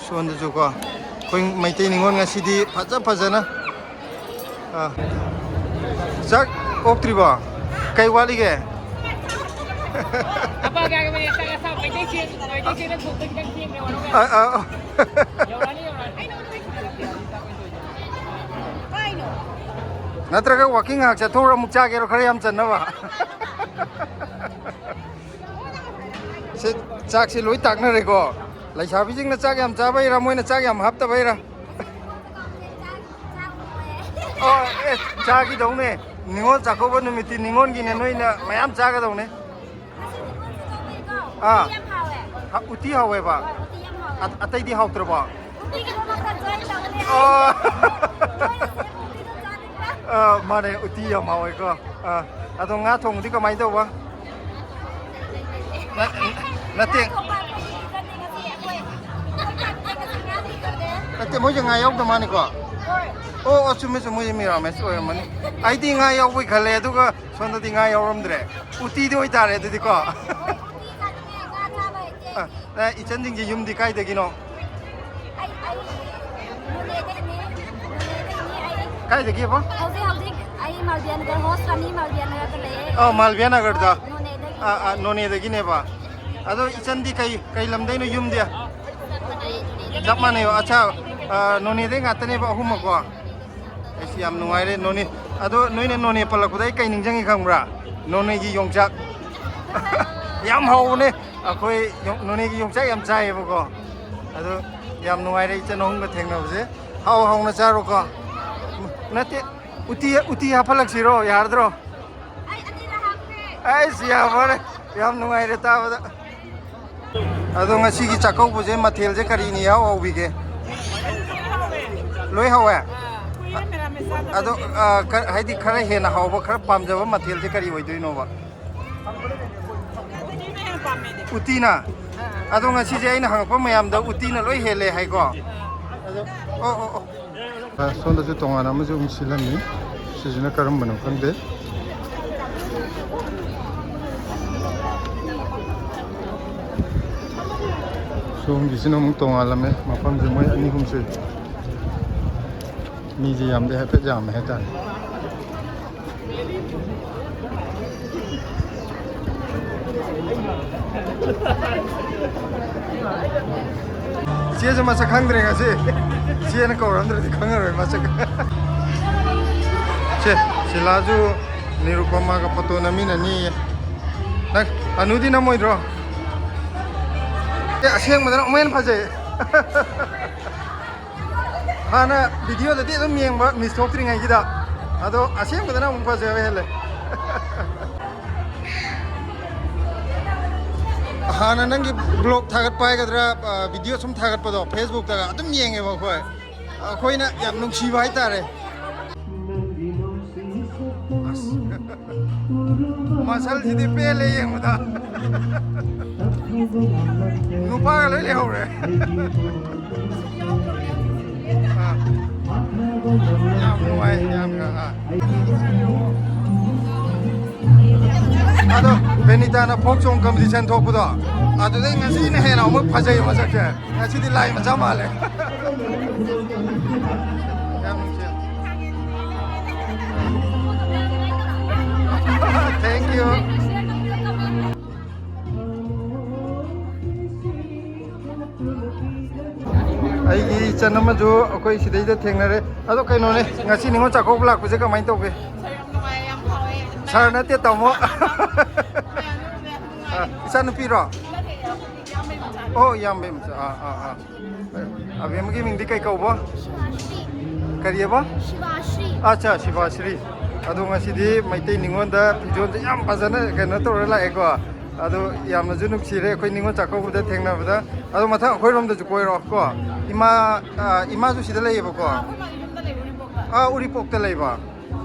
ꯁꯣꯝꯗꯁꯨꯀꯣ ꯑꯩꯈꯣꯏ ꯃꯩꯇꯩ ꯅꯤꯉꯣꯜ ꯉꯁꯤꯗꯤ ꯐꯖ ꯐꯖꯅ, ꯑꯥ, ꯆꯥꯛ ꯑꯣꯛꯇ꯭ꯔꯤꯕꯣ? ꯀꯩ ꯋꯥꯠꯂꯤꯒꯦ? ꯑꯄꯥ ꯀꯌꯥꯒꯤ ꯃꯅꯦ ꯆꯥꯛ ꯑꯁꯥ ꯃꯩꯇꯩ ꯆꯦꯡ, ꯃꯩꯇꯩ ꯆꯦꯡꯅ ꯊꯣꯡꯕ ꯈꯤꯇꯪ ꯊꯦꯡꯉꯦ, ꯋꯥꯔꯧ ꯌꯥꯗꯦ꯫ ꯑꯥ, ꯑꯥ, ꯑꯥ꯫ ꯌꯧꯔꯛꯑꯅꯤ, ꯌꯧꯔꯛꯑꯅꯤ꯫ ꯅꯠꯇ꯭ꯔꯒ ꯋꯥꯀꯤꯡ ꯉꯥꯏꯍꯥꯛ ꯆꯠꯊꯣꯛꯎꯔ ꯑꯃꯨꯛ ꯆꯥꯒꯦꯔꯣ, ꯈꯔ ꯌꯥꯝ ꯆꯟꯅꯕ? ꯁꯤ ꯆꯥꯛꯁꯤ ꯂꯣꯏ ꯇꯥꯛꯅꯔꯦꯀꯣ꯫ ꯂꯩꯁꯥꯕꯤꯁꯤꯡꯅ ꯆꯥꯛ ꯌꯥꯝ ꯆꯥꯕꯩꯔꯥ, ꯃꯣꯏꯅ ꯆꯥꯛ ꯌꯥꯝ ꯍꯥꯞꯇꯕꯩꯔꯥ? ꯑꯣ, ꯑꯦ, ꯆꯥꯈꯤꯗꯧꯅꯦ꯫ ꯅꯤꯉꯣꯜ ꯆꯥꯛꯀꯧꯕ ꯅꯨꯃꯤꯠꯇꯤ ꯅꯤꯉꯣꯜꯒꯤꯅꯦ, ꯅꯣꯏꯅ ꯃꯌꯥꯝ ꯆꯥꯒꯗꯧꯅꯦ꯫ ꯑꯥ꯫ ꯍꯥ, ꯎꯇꯤ ꯍꯥꯎꯋꯦꯕ? ꯑ-, ꯑꯇꯩꯗꯤ ꯍꯥꯎꯇ꯭ꯔꯕꯣ? ꯑꯣ꯫ ꯑꯥ, ꯃꯥꯅꯦ, ꯎꯇꯤ ꯌꯥꯝ ꯍꯥꯎꯋꯦꯀꯣ꯫ ꯑꯥ, ꯑꯗꯣ ꯉꯥ ꯊꯣꯡꯕꯗꯤ ꯀꯃꯥꯏꯅ ꯇꯧꯕ? ꯅꯠ-, ꯅꯠꯇꯦ꯫ ꯅꯠꯇꯦ, ꯃꯣꯏꯁꯦ ꯉꯥ ꯌꯥꯎꯗ ꯃꯥꯅꯤꯀꯣ? ꯑꯣ, ꯑꯣ, ꯆꯨꯝꯃꯦ, ꯆꯨꯝꯃꯦ, ꯃꯣꯏꯁꯦ ꯃꯤꯔꯥꯃꯦꯁ ꯑꯣꯏꯔꯝꯃꯅꯤ꯫ ꯑꯩꯗꯤ ꯉꯥ ꯌꯥꯎꯕꯩ ꯈꯜꯂꯦ, ꯑꯗꯨꯒ ꯁꯣꯝꯗꯗꯤ ꯉꯥ ꯌꯥꯎꯔꯝꯗ꯭ꯔꯦ꯫ ꯎꯇꯤꯗꯤ ꯑꯣꯏꯇꯥꯔꯦ ꯑꯗꯨꯗꯤꯀꯣ꯫ ꯑ, ꯅ ꯏꯆꯟꯁꯤꯡꯁꯦ ꯌꯨꯝꯗꯤ ꯀꯥꯏꯗꯒꯤꯅꯣ? ꯑꯩ, ꯑꯩ ꯅꯣꯅꯦꯗꯩꯅꯦ꯫ ꯅꯣꯅꯦꯗꯩꯅꯦ ꯑꯩ꯫ ꯀꯥꯏꯗꯒꯤꯕ? ꯍꯧꯖꯤꯛ, ꯍꯧꯖꯤꯛ ꯑꯩ ꯃꯥꯜꯕꯤꯌꯥ ꯅꯒꯔ, ꯍꯣꯁ ꯔꯥꯅꯤ ꯃꯥꯜꯕꯤꯌꯥ ꯅꯒꯔꯗ ꯂꯩꯌꯦ꯫ ꯑ, ꯃꯥꯜꯕꯤꯌꯥ ꯅꯒꯔꯗ? ꯍꯣꯏ, ꯅꯣꯅꯦꯗꯒꯤ꯫ ꯑ, ꯑ, ꯅꯣꯅꯦꯗꯒꯤꯅꯦꯕ꯫ ꯑꯗꯣ ꯏꯆꯟꯗꯤ ꯀꯩ, ꯀꯩ ꯂꯝꯗꯩꯅꯣ ꯌꯨꯝꯗꯤ? ꯆꯞ ꯃꯥꯟꯅꯩꯌꯦ꯫ ꯑꯠꯆꯥ, ꯑ, ꯅꯣꯅꯦꯗꯩ ꯉꯥꯛꯇꯅꯦꯕ ꯑꯍꯨꯝꯃꯛꯀꯣ? ꯑꯩꯁ, ꯌꯥꯝ ꯅꯨꯡꯉꯥꯏꯔꯦ ꯅꯣꯅꯦ꯫ ꯑꯗꯣ ꯅꯣꯏꯅ ꯅꯣꯅꯦ ꯄꯜꯂꯛꯄꯗ ꯑꯩ ꯀꯩ ꯅꯤꯡꯁꯤꯡꯉꯤ ꯈꯪꯕ꯭ꯔꯥ? ꯅꯣꯅꯦꯒꯤ ꯌꯣꯡꯆꯥꯛ꯫ ꯌꯥꯝ ꯍꯥꯎꯕꯅꯦ꯫ ꯑꯩꯈꯣꯏ ꯌꯣꯡ-, ꯅꯣꯅꯦꯒꯤ ꯌꯣꯡꯆꯥꯛ ꯌꯥꯝ ꯆꯥꯏꯌꯦꯕꯀꯣ꯫ ꯑꯗꯣ ꯌꯥꯝ ꯅꯨꯡꯉꯥꯏꯔꯦ ꯏꯆꯟ ꯑꯍꯨꯝꯒ ꯊꯦꯡꯅꯕꯁꯦ꯫ ꯍꯥꯎ ꯍꯥꯎꯅ ꯆꯥꯔꯣꯀꯣ꯫ ꯅꯠꯇꯦ, ꯎꯇꯤ, ꯎꯇꯤ ꯍꯥꯞꯍꯜꯂꯛꯁꯤꯔꯣ? ꯌꯥꯔꯗ꯭ꯔꯣ? ꯑꯩꯁ, ꯌꯥꯝ ꯐꯔꯦ꯫ ꯌꯥꯝ ꯅꯨꯡꯉꯥꯏꯔꯦ ꯇꯥꯕꯗ꯫ ꯑꯗꯣ ꯉꯁꯤꯒꯤ ꯆꯥꯛꯀꯧꯕꯁꯦ ꯃꯊꯦꯜꯁꯦ ꯀꯔꯤꯅ ꯏꯍꯥꯎ ꯍꯥꯎꯕꯤꯒꯦ? ꯂꯣꯏ ꯍꯥꯎꯋꯦ? ꯑꯗꯣ, ꯑ, ꯀ-, ꯍꯥꯏꯗꯤ ꯈꯔ ꯍꯦꯟꯅ ꯍꯥꯎꯕ, ꯈꯔ ꯄꯥꯝꯖꯕ ꯃꯊꯦꯜꯁꯦ ꯀꯔꯤ ꯑꯣꯏꯗꯣꯏꯅꯣꯕ? ꯎꯇꯤꯅ? ꯑꯗꯣ ꯉꯁꯤꯁꯦ ꯑꯩꯅ ꯍꯪꯉꯛꯄ ꯃꯌꯥꯝꯗ ꯎꯇꯤꯅ ꯂꯣꯏ ꯍꯦꯜꯂꯦ ꯍꯥꯏꯀꯣ? ꯑꯗꯣ, ꯑꯣ, ꯑꯣ, ꯑꯣ꯫ ꯑ, ꯁꯣꯝꯗꯁꯨ ꯇꯣꯉꯥꯟꯅ ꯑꯃꯁꯨ ꯑꯃꯨꯛ ꯁꯤꯜꯂꯝꯃꯤ꯫ ꯁꯤꯁꯤꯅ ꯀꯔꯝꯕꯅꯣ ꯈꯪꯗꯦ꯫ ꯁꯣꯝꯒꯤꯁꯤꯅ ꯑꯃꯨꯛ ꯇꯣꯉꯥꯜꯂꯝꯃꯦ, ꯃꯐꯝꯁꯦ ꯃꯣꯏ ꯑꯅꯤ ꯑꯍꯨꯝ ꯁꯨꯏ꯫ ꯃꯤꯁꯦ ꯌꯥꯝꯗꯤ ꯍꯥꯏꯐꯦꯠ ꯌꯥꯝꯃꯦ ꯍꯥꯏꯇꯥꯔꯦ꯫ ꯆꯦꯁꯦ ꯃꯁꯛ ꯈꯪꯗ꯭ꯔꯦ ꯉꯁꯤ꯫ ꯆꯦꯅ ꯀꯧꯔꯝꯗ꯭ꯔꯗꯤ ꯈꯪꯉꯔꯣꯏ ꯃꯁꯛ꯫ ꯁꯦ, ꯁꯤꯂꯥꯁꯨ ꯅꯤꯔꯨꯄꯃꯥꯒ ꯐꯣꯇꯣ ꯅꯝꯃꯤꯟꯅꯅꯤꯌꯦ꯫ ꯅꯪ ꯑꯅꯨꯗꯤ ꯅꯝꯃꯣꯏꯗ꯭ꯔꯣ? ꯑꯦ, ꯑꯁꯦꯡꯕꯗꯅ ꯑꯃꯨꯛ ꯍꯦꯟꯅ ꯐꯖꯩ꯫ ꯍꯥꯟꯅ ꯚꯤꯗꯤꯑꯣꯗꯗꯤ ꯑꯗꯨꯝ ꯌꯦꯡꯕ ꯃꯤꯁ ꯊꯣꯛꯇ꯭ꯔꯤꯉꯩꯒꯤꯗ, ꯑꯗꯣ ꯑꯁꯦꯡꯕꯗꯅ ꯑꯃꯨꯛ ꯐꯖꯕ ꯍꯦꯜꯂꯦ꯫ ꯍꯥꯟꯅ ꯅꯪꯒꯤ ꯕ꯭ꯂꯣꯛ ꯊꯥꯒꯠꯄ ꯍꯥꯏꯒꯗ꯭ꯔꯥ, ꯑ, ꯚꯤꯗꯤꯑꯣ ꯁꯨꯝ ꯊꯥꯒꯠꯄꯗꯣ ꯐꯦꯁꯕꯨꯛꯇꯒ ꯑꯗꯨꯝ ꯌꯦꯡꯉꯦꯕ ꯑꯩꯈꯣꯏ꯫ ꯑꯩꯈꯣꯏꯅ ꯌꯥꯝ ꯅꯨꯡꯁꯤꯕ ꯍꯥꯏꯇꯥꯔꯦ꯫ ꯑꯁ꯫ ꯃꯁꯜꯁꯤꯗꯤ ꯄꯦꯜꯂꯦ ꯌꯦꯡꯕꯗ꯫ ꯅꯨꯄꯥꯒ ꯂꯣꯏ ꯂꯩꯍꯧꯔꯦ꯫ ꯑꯥ꯫ ꯌꯥꯝ ꯅꯨꯡꯉꯥꯏ, ꯌꯥꯝꯅ, ꯑꯥ꯫ ꯑꯗꯣ ꯕꯦꯅꯤꯇꯥꯅ ꯐꯣꯛ ꯁꯣꯡ ꯀꯝꯄꯤꯇꯤꯁꯟ ꯊꯣꯛꯄꯗꯣ, ꯑꯗꯨꯗꯩ ꯉꯁꯤꯅ ꯍꯦꯟꯅ ꯑꯃꯨꯛ ꯐꯖꯩ ꯃꯁꯛꯁꯦ꯫ ꯉꯁꯤꯗꯤ ꯂꯥꯏ ꯃꯆꯥ ꯃꯥꯜꯂꯦ꯫ ꯌꯥꯝ ꯅꯨꯡꯁꯤ꯫ Thank you꯫ ꯑꯩꯒꯤ ꯏꯆꯟ ꯑꯃꯁꯨ ꯑꯩꯈꯣꯏ ꯁꯤꯗꯩꯗ ꯊꯦꯡꯅꯔꯦ꯫ ꯑꯗꯣ ꯀꯩꯅꯣꯅꯦ, ꯉꯁꯤ ꯅꯤꯉꯣꯜ ꯆꯥꯛꯀꯧꯕ ꯂꯥꯛꯄꯁꯦ ꯀꯃꯥꯏꯅ ꯇꯧꯒꯦ? ꯁꯥꯔ ꯌꯥꯝ ꯍꯥꯎꯋꯦ꯫ ꯁꯥꯔ ꯅꯠꯇꯦ, ꯇꯥꯃꯣ꯫ ꯑꯥ, ꯏꯆꯥꯅꯨꯄꯤꯔꯣ? ꯏꯌꯥꯝꯕꯩ ꯃꯆꯥꯅꯤ꯫ ꯑꯣ, ꯏꯌꯥꯝꯕꯩ ꯃꯆꯥ꯫ ꯑꯥ, ꯑꯥ, ꯑꯥ꯫ ꯑꯕꯦꯝꯃꯒꯤ ꯃꯤꯡꯗꯤ ꯀꯩ ꯀꯧꯕ? ꯀꯔꯤꯑꯕ? ꯁꯤꯕꯥꯁ꯭ꯔꯤ꯫ ꯑꯠꯆꯥ, ꯁꯤꯕꯥꯁ꯭ꯔꯤ꯫ ꯑꯗꯣ ꯉꯁꯤꯗꯤ ꯃꯩꯇꯩ ꯅꯤꯉꯣꯜꯗ ꯐꯤꯖꯣꯜꯁꯦ ꯌꯥꯝ ꯐꯖꯅ ꯀꯩꯅꯣ ꯇꯧꯔ ꯂꯥꯛꯑꯦꯀꯣ꯫ ꯑꯗꯣ ꯌꯥꯝꯅꯁꯨ ꯅꯨꯡꯁꯤꯔꯦ ꯑꯩꯈꯣꯏ ꯅꯤꯉꯣꯜ ꯆꯥꯛꯀꯧꯕꯗ ꯊꯦꯡꯅꯕꯗ꯫ ꯑꯗꯣ ꯃꯊꯪ ꯑꯩꯈꯣꯏꯔꯣꯝꯗꯁꯨ ꯀꯣꯏꯔꯣ ꯀꯣ꯫ ꯏꯃꯥ, ꯑ, ꯏꯃꯥꯁꯨ ꯁꯤꯗ ꯂꯩꯌꯦꯕꯀꯣ꯫ ꯑꯩꯈꯣꯏ ꯃꯥꯗꯤ ꯌꯨꯝꯗ ꯂꯩꯕ, ꯎꯔꯤꯄꯣꯛꯇ꯫ ꯑꯥ, ꯎꯔꯤꯄꯣꯛꯇ ꯂꯩꯕ꯫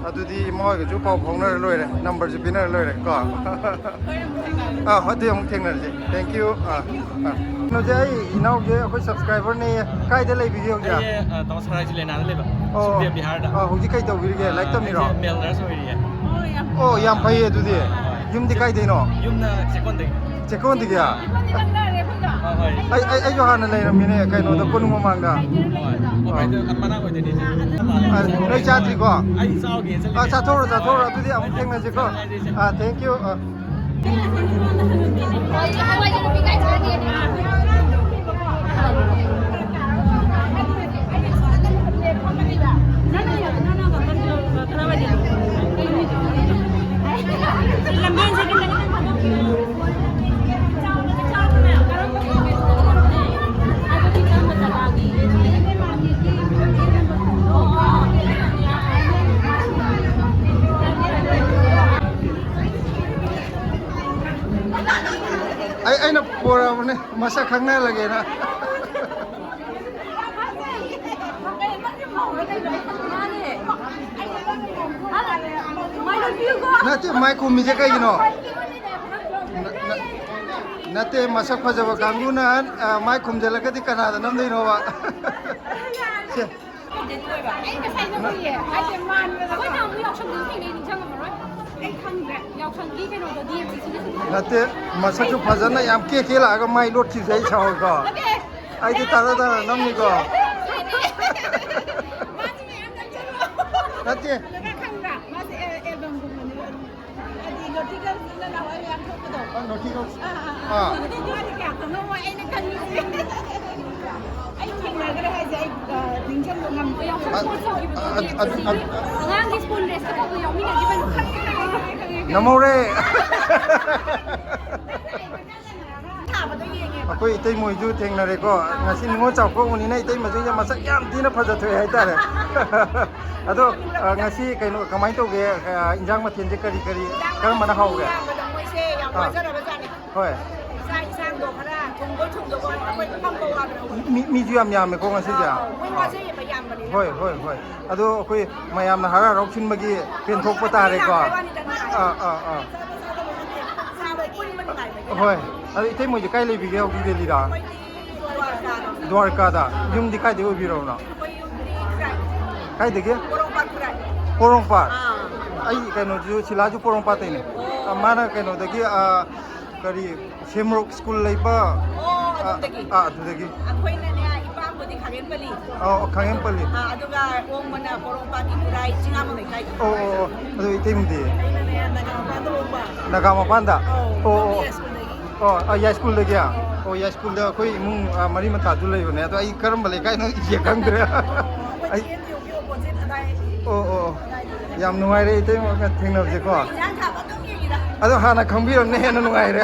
ꯑꯗꯨꯗꯤ ꯏꯃꯥ ꯍꯣꯏꯒꯁꯨ ꯄꯥꯎ ꯐꯥꯎꯅꯔ ꯂꯣꯏꯔꯦ, ꯅꯝꯕꯔꯁꯨ ꯄꯤꯅꯔ ꯂꯣꯏꯔꯦ ꯀꯣ꯫ ꯍꯣꯔꯦꯟ ꯑꯃꯨꯛ ꯊꯦꯡꯅꯔꯁꯤ꯫ ꯑꯥ, ꯑꯗꯨꯗꯤ ꯑꯃꯨꯛ ꯊꯦꯡꯅꯔꯁꯤ꯫ Thank you꯫ ꯑꯥ, ꯑꯥ꯫ ꯀꯩꯅꯣꯁꯦ, ꯑꯩ ꯏꯅꯥꯎꯁꯦ ꯑꯩꯈꯣꯏ ꯁꯕꯁꯀ꯭ꯔꯥꯏꯕꯔꯅꯦ꯫ ꯀꯥꯏꯗ ꯂꯩꯕꯤꯒꯦ ꯍꯧꯖꯤꯛ? ꯑꯩꯁꯦ, ꯑ, ꯇꯥꯃꯣ ꯁꯔꯥꯏ ꯖꯤꯂꯦꯅꯥꯗ ꯂꯩꯕ꯫ ꯑꯣ꯫ ꯁꯨꯛꯗꯦꯕ ꯕꯤꯍꯥꯔꯗ꯫ ꯑꯥ, ꯍꯧꯖꯤꯛ ꯀꯩ ꯇꯧꯕꯤꯔꯤꯒꯦ? ꯑ, ꯂꯥꯏꯔꯤꯛ ꯇꯝꯃꯤꯔꯣ? ꯑꯩꯁꯦ ꯃꯦꯜ ꯅꯔꯁ ꯑꯣꯏꯔꯤꯌꯦ꯫ ꯑꯣ, ꯌꯥꯝ ꯐꯩꯌꯦ ꯑꯗꯨꯗꯤ꯫ ꯌꯨꯝꯗꯤ ꯀꯥꯏꯗꯩꯅꯣ? ꯌꯨꯝꯅ ꯆꯦꯛꯀꯣꯟꯗꯒꯤ꯫ ꯆꯦꯛꯀꯣꯟꯗꯒꯤ? ꯑꯥ, ꯍꯣꯏ꯫ ꯑꯩ, ꯑꯩ, ꯑꯩꯁꯨ ꯍꯥꯟꯅ ꯂꯩꯔꯝꯃꯤꯅꯦ ꯀꯩꯅꯣꯗ, ꯀꯣꯅꯨꯡ ꯃꯃꯥꯡꯗ꯫ ꯍꯣꯏ, ꯃꯃꯥꯡ ꯑꯣꯏꯗꯣꯏꯅꯦ꯫ ꯑꯥ, ꯅꯣꯏ ꯆꯥꯗ꯭ꯔꯤꯀꯣ? ꯑꯩ ꯆꯥꯎꯒꯦ, ꯆꯠꯂꯒꯦ꯫ ꯑꯥ, ꯆꯥꯊꯣꯛꯎꯔꯣ, ꯆꯥꯊꯣꯛꯎꯔꯣ꯫ ꯑꯗꯨꯗꯤ ꯑꯃꯨꯛ ꯊꯦꯡꯅꯁꯤꯀꯣ꯫ ꯑꯥ, thank you꯫ ꯑꯥ꯫ ꯑꯩ, ꯑꯩꯅ ꯄꯣꯔꯛꯑꯕꯅꯦ, ꯃꯁꯛ ꯈꯪꯅꯍꯜꯂꯒꯦꯅ꯫ ꯅꯠꯇꯦ, ꯃꯥꯏ ꯈꯨꯝꯃꯤꯁꯦ ꯀꯩꯒꯤꯅꯣ? ꯅ-, ꯅ-, ꯅꯠꯇꯦ, ꯃꯁꯛ ꯐꯖꯕ ꯀꯥꯡꯕꯨꯅ, ꯑ, ꯃꯥꯏ ꯈꯨꯝꯖꯤꯜꯂꯒꯗꯤ ꯀꯅꯥꯗ ꯅꯝꯗꯣꯏꯅꯣꯕ? ꯁꯦ꯫ ꯑꯩ ꯉꯁꯥꯏ ꯅꯣꯛꯏꯌꯦ꯫ ꯍꯥꯏꯁꯦ ꯃꯥꯟꯕꯗꯀꯣ꯫ ꯑꯩꯈꯣꯏꯅ ꯑꯃꯨꯛ ꯌꯥꯎꯁꯪꯗꯁꯨ ꯊꯦꯡꯅꯩ, ꯅꯤꯡꯁꯤꯡꯉꯝꯃꯔꯣꯏ꯫ ꯑꯩ ꯈꯪꯗ꯭ꯔꯦ꯫ ꯌꯥꯎꯁꯪꯒꯤ ꯀꯩꯅꯣꯗꯣ, ꯗꯤ ꯑꯦꯝ ꯁꯤ ꯁꯤꯗꯁꯨ ꯊꯦꯡꯅꯩ꯫ ꯅꯠꯇꯦ, ꯃꯁꯛꯁꯨ ꯐꯖꯅ ꯌꯥꯝ ꯀꯦ ꯀꯦ ꯂꯥꯛꯑꯒ ꯃꯥꯏ ꯂꯣꯠꯈꯤꯕꯁꯦ ꯑꯩ ꯁꯥꯎꯔꯦꯀꯣ꯫ ꯅꯠꯇꯦ꯫ ꯑꯩꯗꯤ ꯇꯥꯔ ꯇꯥꯔ ꯅꯝꯅꯤꯀꯣ꯫ ꯃꯥꯁꯦ ꯃꯌꯥꯝ ꯅꯝꯁꯜꯂꯣ꯫ ꯅꯠꯇꯦ꯫ ꯑꯗꯨꯒ ꯈꯪꯕ꯭ꯔꯥ? ꯃꯥꯁꯦ ꯑꯦ-, ꯑꯦꯜꯕꯝꯒꯨꯝꯕꯅꯦꯕ꯫ ꯍꯥꯏꯗꯤ ꯅꯣꯇꯤꯀꯦꯜꯁꯤꯅ ꯅꯍꯥꯟꯋꯥꯏ ꯃꯌꯥꯝ ꯊꯣꯛꯄꯗꯣ꯫ ꯑꯥ, ꯅꯣꯇꯤꯀꯦꯜꯁ꯫ ꯑꯥ, ꯑꯥ, ꯑꯥ꯫ ꯑꯥ꯫ ꯑꯗꯨꯗꯤ ꯃꯥꯗꯤ ꯀꯌꯥ ꯈꯪꯉꯝꯃꯣꯏ, ꯑꯩꯅ ꯈꯜꯂꯤꯁꯦ꯫ ꯑꯩ ꯊꯦꯡꯅꯈ꯭ꯔꯦ ꯍꯥꯏꯁꯦ ꯑꯩ, ꯑ, ꯅꯤꯡꯁꯤꯡꯕ ꯉꯝꯗꯦ꯫ ꯑ, ꯑ, ꯑ, ꯑ, ꯑ, ꯑꯉꯥꯡꯒꯤ ꯁ꯭ꯀꯨꯜ ꯗ꯭ꯔꯦꯁꯇ ꯇꯧꯕ ꯌꯥꯎꯃꯤꯟꯅꯈꯤꯕꯅꯤ꯫ ꯈꯪꯉꯦ, ꯈꯪꯉꯦ, ꯈꯪꯉꯦ, ꯈꯪꯉꯦ꯫ ꯅꯝꯍꯧꯔꯦ꯫ ꯊꯥꯕꯗꯣ ꯌꯦꯡꯉꯦꯕ꯫ ꯑꯩꯈꯣꯏ ꯏꯇꯩꯃꯣꯏꯁꯨ ꯊꯦꯡꯅꯔꯦꯀꯣ꯫ ꯉꯁꯤ ꯅꯤꯉꯣꯜ ꯆꯥꯛꯀꯧꯕꯅꯤꯅ ꯏꯇꯩꯃꯁꯤꯡꯁꯦ ꯃꯁꯛ ꯌꯥꯝ ꯊꯤꯅ ꯐꯖꯊꯣꯛꯑꯦ ꯍꯥꯏꯇꯥꯔꯦ꯫ ꯑꯗꯣ, ꯑ, ꯉꯁꯤ ꯀꯩꯅꯣ ꯀꯃꯥꯏꯅ ꯇꯧꯒꯦ? ꯑ, ꯏꯟꯖꯥꯡ ꯃꯊꯦꯜꯁꯦ ꯀꯔꯤ ꯀꯔꯤ, ꯏꯟꯖꯥꯡ ꯀꯔꯝꯕꯅ ꯃꯊꯦꯜ ꯍꯥꯎꯒꯦ? ꯌꯥꯝꯕꯗ ꯃꯣꯏꯁꯦ ꯌꯥꯝ ꯑꯥ꯫ ꯋꯥꯖꯔꯕꯖꯥꯠꯅꯤ꯫ ꯍꯣꯏ꯫ ꯆꯥꯛ ꯏꯟꯁꯥꯡꯗꯣ ꯈꯔ ꯊꯣꯡꯗꯣꯛ ꯊꯣꯡꯗꯣꯛꯄ ꯑꯩꯈꯣꯏ ꯐꯝꯕ ꯋꯥꯕꯅ ꯃꯤ, ꯃꯤꯁꯨ ꯌꯥꯝ ꯌꯥꯝꯃꯦꯀꯣ ꯉꯁꯤꯁꯦ꯫ ꯑꯥ, ꯃꯣꯏ ꯑꯥ꯫ ꯋꯥꯖꯩꯌꯦꯕ ꯌꯥꯝꯕꯅꯤꯅ꯫ ꯍꯣꯏ, ꯍꯣꯏ, ꯍꯣꯏ꯫ ꯑꯗꯣ ꯑꯩꯈꯣꯏ ꯃꯌꯥꯝꯅ ꯍꯔꯥꯎ ꯍꯔꯥꯎ ꯁꯤꯟꯕꯒꯤ ꯄꯦꯟꯊꯣꯛꯄ ꯇꯥꯔꯦꯀꯣ꯫ ꯑꯥ, ꯑꯥ, ꯑꯥ꯫ ꯍꯣꯏ꯫ ꯑꯗꯣ ꯏꯇꯩꯃꯣꯏꯗꯤ ꯀꯥꯏ ꯂꯩꯕꯤꯒꯦ ꯍꯧꯖꯤꯛ ꯗꯦꯜꯂꯤꯗ? ꯗ꯭ꯋꯥꯔꯀꯥꯗ꯫ ꯌꯨꯝꯗꯤ ꯀꯥꯏꯗꯩ ꯑꯣꯏꯕꯤꯔꯕꯅꯣ? ꯀꯥꯏꯗꯒꯤ? ꯄꯣꯔꯣꯝꯄꯥꯠ? ꯑꯥ꯫ ꯑꯩ ꯀꯩꯅꯣꯁꯨ, ꯁꯤꯂꯥꯁꯨ ꯄꯣꯔꯣꯝꯄꯥꯠꯇꯩꯅꯦ꯫ ꯑꯣ꯫ ꯑ, ꯃꯥꯅ ꯀꯩꯅꯣꯗꯒꯤ, ꯑ, ꯀꯔꯤ, ꯁꯦꯝꯔꯣꯛ ꯁ꯭ꯀꯨꯜ ꯂꯩꯕ, ꯑꯣ, ꯑ, ꯑꯗꯣꯝꯗꯒꯤ? ꯑ, ꯑꯗꯨꯗꯒꯤ꯫ ꯑꯩꯈꯣꯏꯅꯅꯦ, ꯏꯄꯥꯝꯕꯨꯗꯤ ꯈꯥꯒꯦꯝꯄꯜꯂꯤ꯫ ꯑꯣ, ꯈꯥꯒꯦꯝꯄꯜꯂꯤ꯫ ꯑ, ꯑꯗꯨꯒ ꯑꯣꯡꯕꯅ ꯄꯣꯔꯣꯝꯄꯥꯠꯀꯤ ꯈꯨꯔꯥꯏ ꯆꯤꯡꯉꯥꯃꯣ ꯂꯩꯀꯥꯏ꯫ ꯑꯣ, ꯑꯣ, ꯑꯣ꯫ ꯑꯗꯣ ꯏꯇꯩꯃꯗꯤ? ꯑꯩꯅꯅꯦ, ꯅꯥꯒꯥ ꯃꯄꯥꯟꯗ ꯑꯣꯡꯕ꯫ ꯅꯥꯒꯥ ꯃꯄꯥꯟꯗ? ꯑꯧ, ꯑꯣ, ꯑꯣ꯫ ꯌꯥꯏ ꯁ꯭ꯀꯨꯜꯗꯒꯤ꯫ ꯑꯣ, ꯑ, ꯌꯥꯏ ꯁ꯭ꯀꯨꯜꯗꯒꯤ? ꯑꯣ, ꯌꯥꯏ ꯁ꯭ꯀꯨꯜꯗ ꯑꯩꯈꯣꯏ ꯏꯃꯨꯡ, ꯑ, ꯃꯔꯤ ꯃꯇꯥꯁꯨ ꯂꯩꯕꯅꯦ꯫ ꯑꯗꯣ ꯑꯩ ꯀꯔꯝꯕ ꯂꯩꯀꯥꯏꯅꯣ ꯏꯆꯦ ꯈꯪꯗ꯭ꯔꯦ꯫ ꯑꯩꯈꯣꯏ ꯑꯩ ꯖꯤ ꯑꯦꯟ ꯌꯨꯒꯤ ꯑꯣꯄꯣꯖꯤꯠ ꯑꯗꯥꯏ꯫ ꯑꯣ, ꯑꯣ, ꯑꯣ꯫ ꯑꯗꯥꯏꯗꯨꯗ꯫ ꯌꯥꯝ ꯅꯨꯡꯉꯥꯏꯔꯦ ꯏꯇꯩꯃꯒ ꯊꯦꯡꯅꯕꯁꯦꯀꯣ꯫ ꯏꯟꯖꯥꯡ ꯊꯥꯕ ꯑꯗꯨꯝ ꯌꯦꯡꯉꯤꯗ꯫ ꯑꯗꯣ ꯍꯥꯟꯅ ꯈꯪꯕꯤꯔꯝꯅꯦ ꯍꯦꯟꯅ ꯅꯨꯡꯉꯥꯏꯔꯦ꯫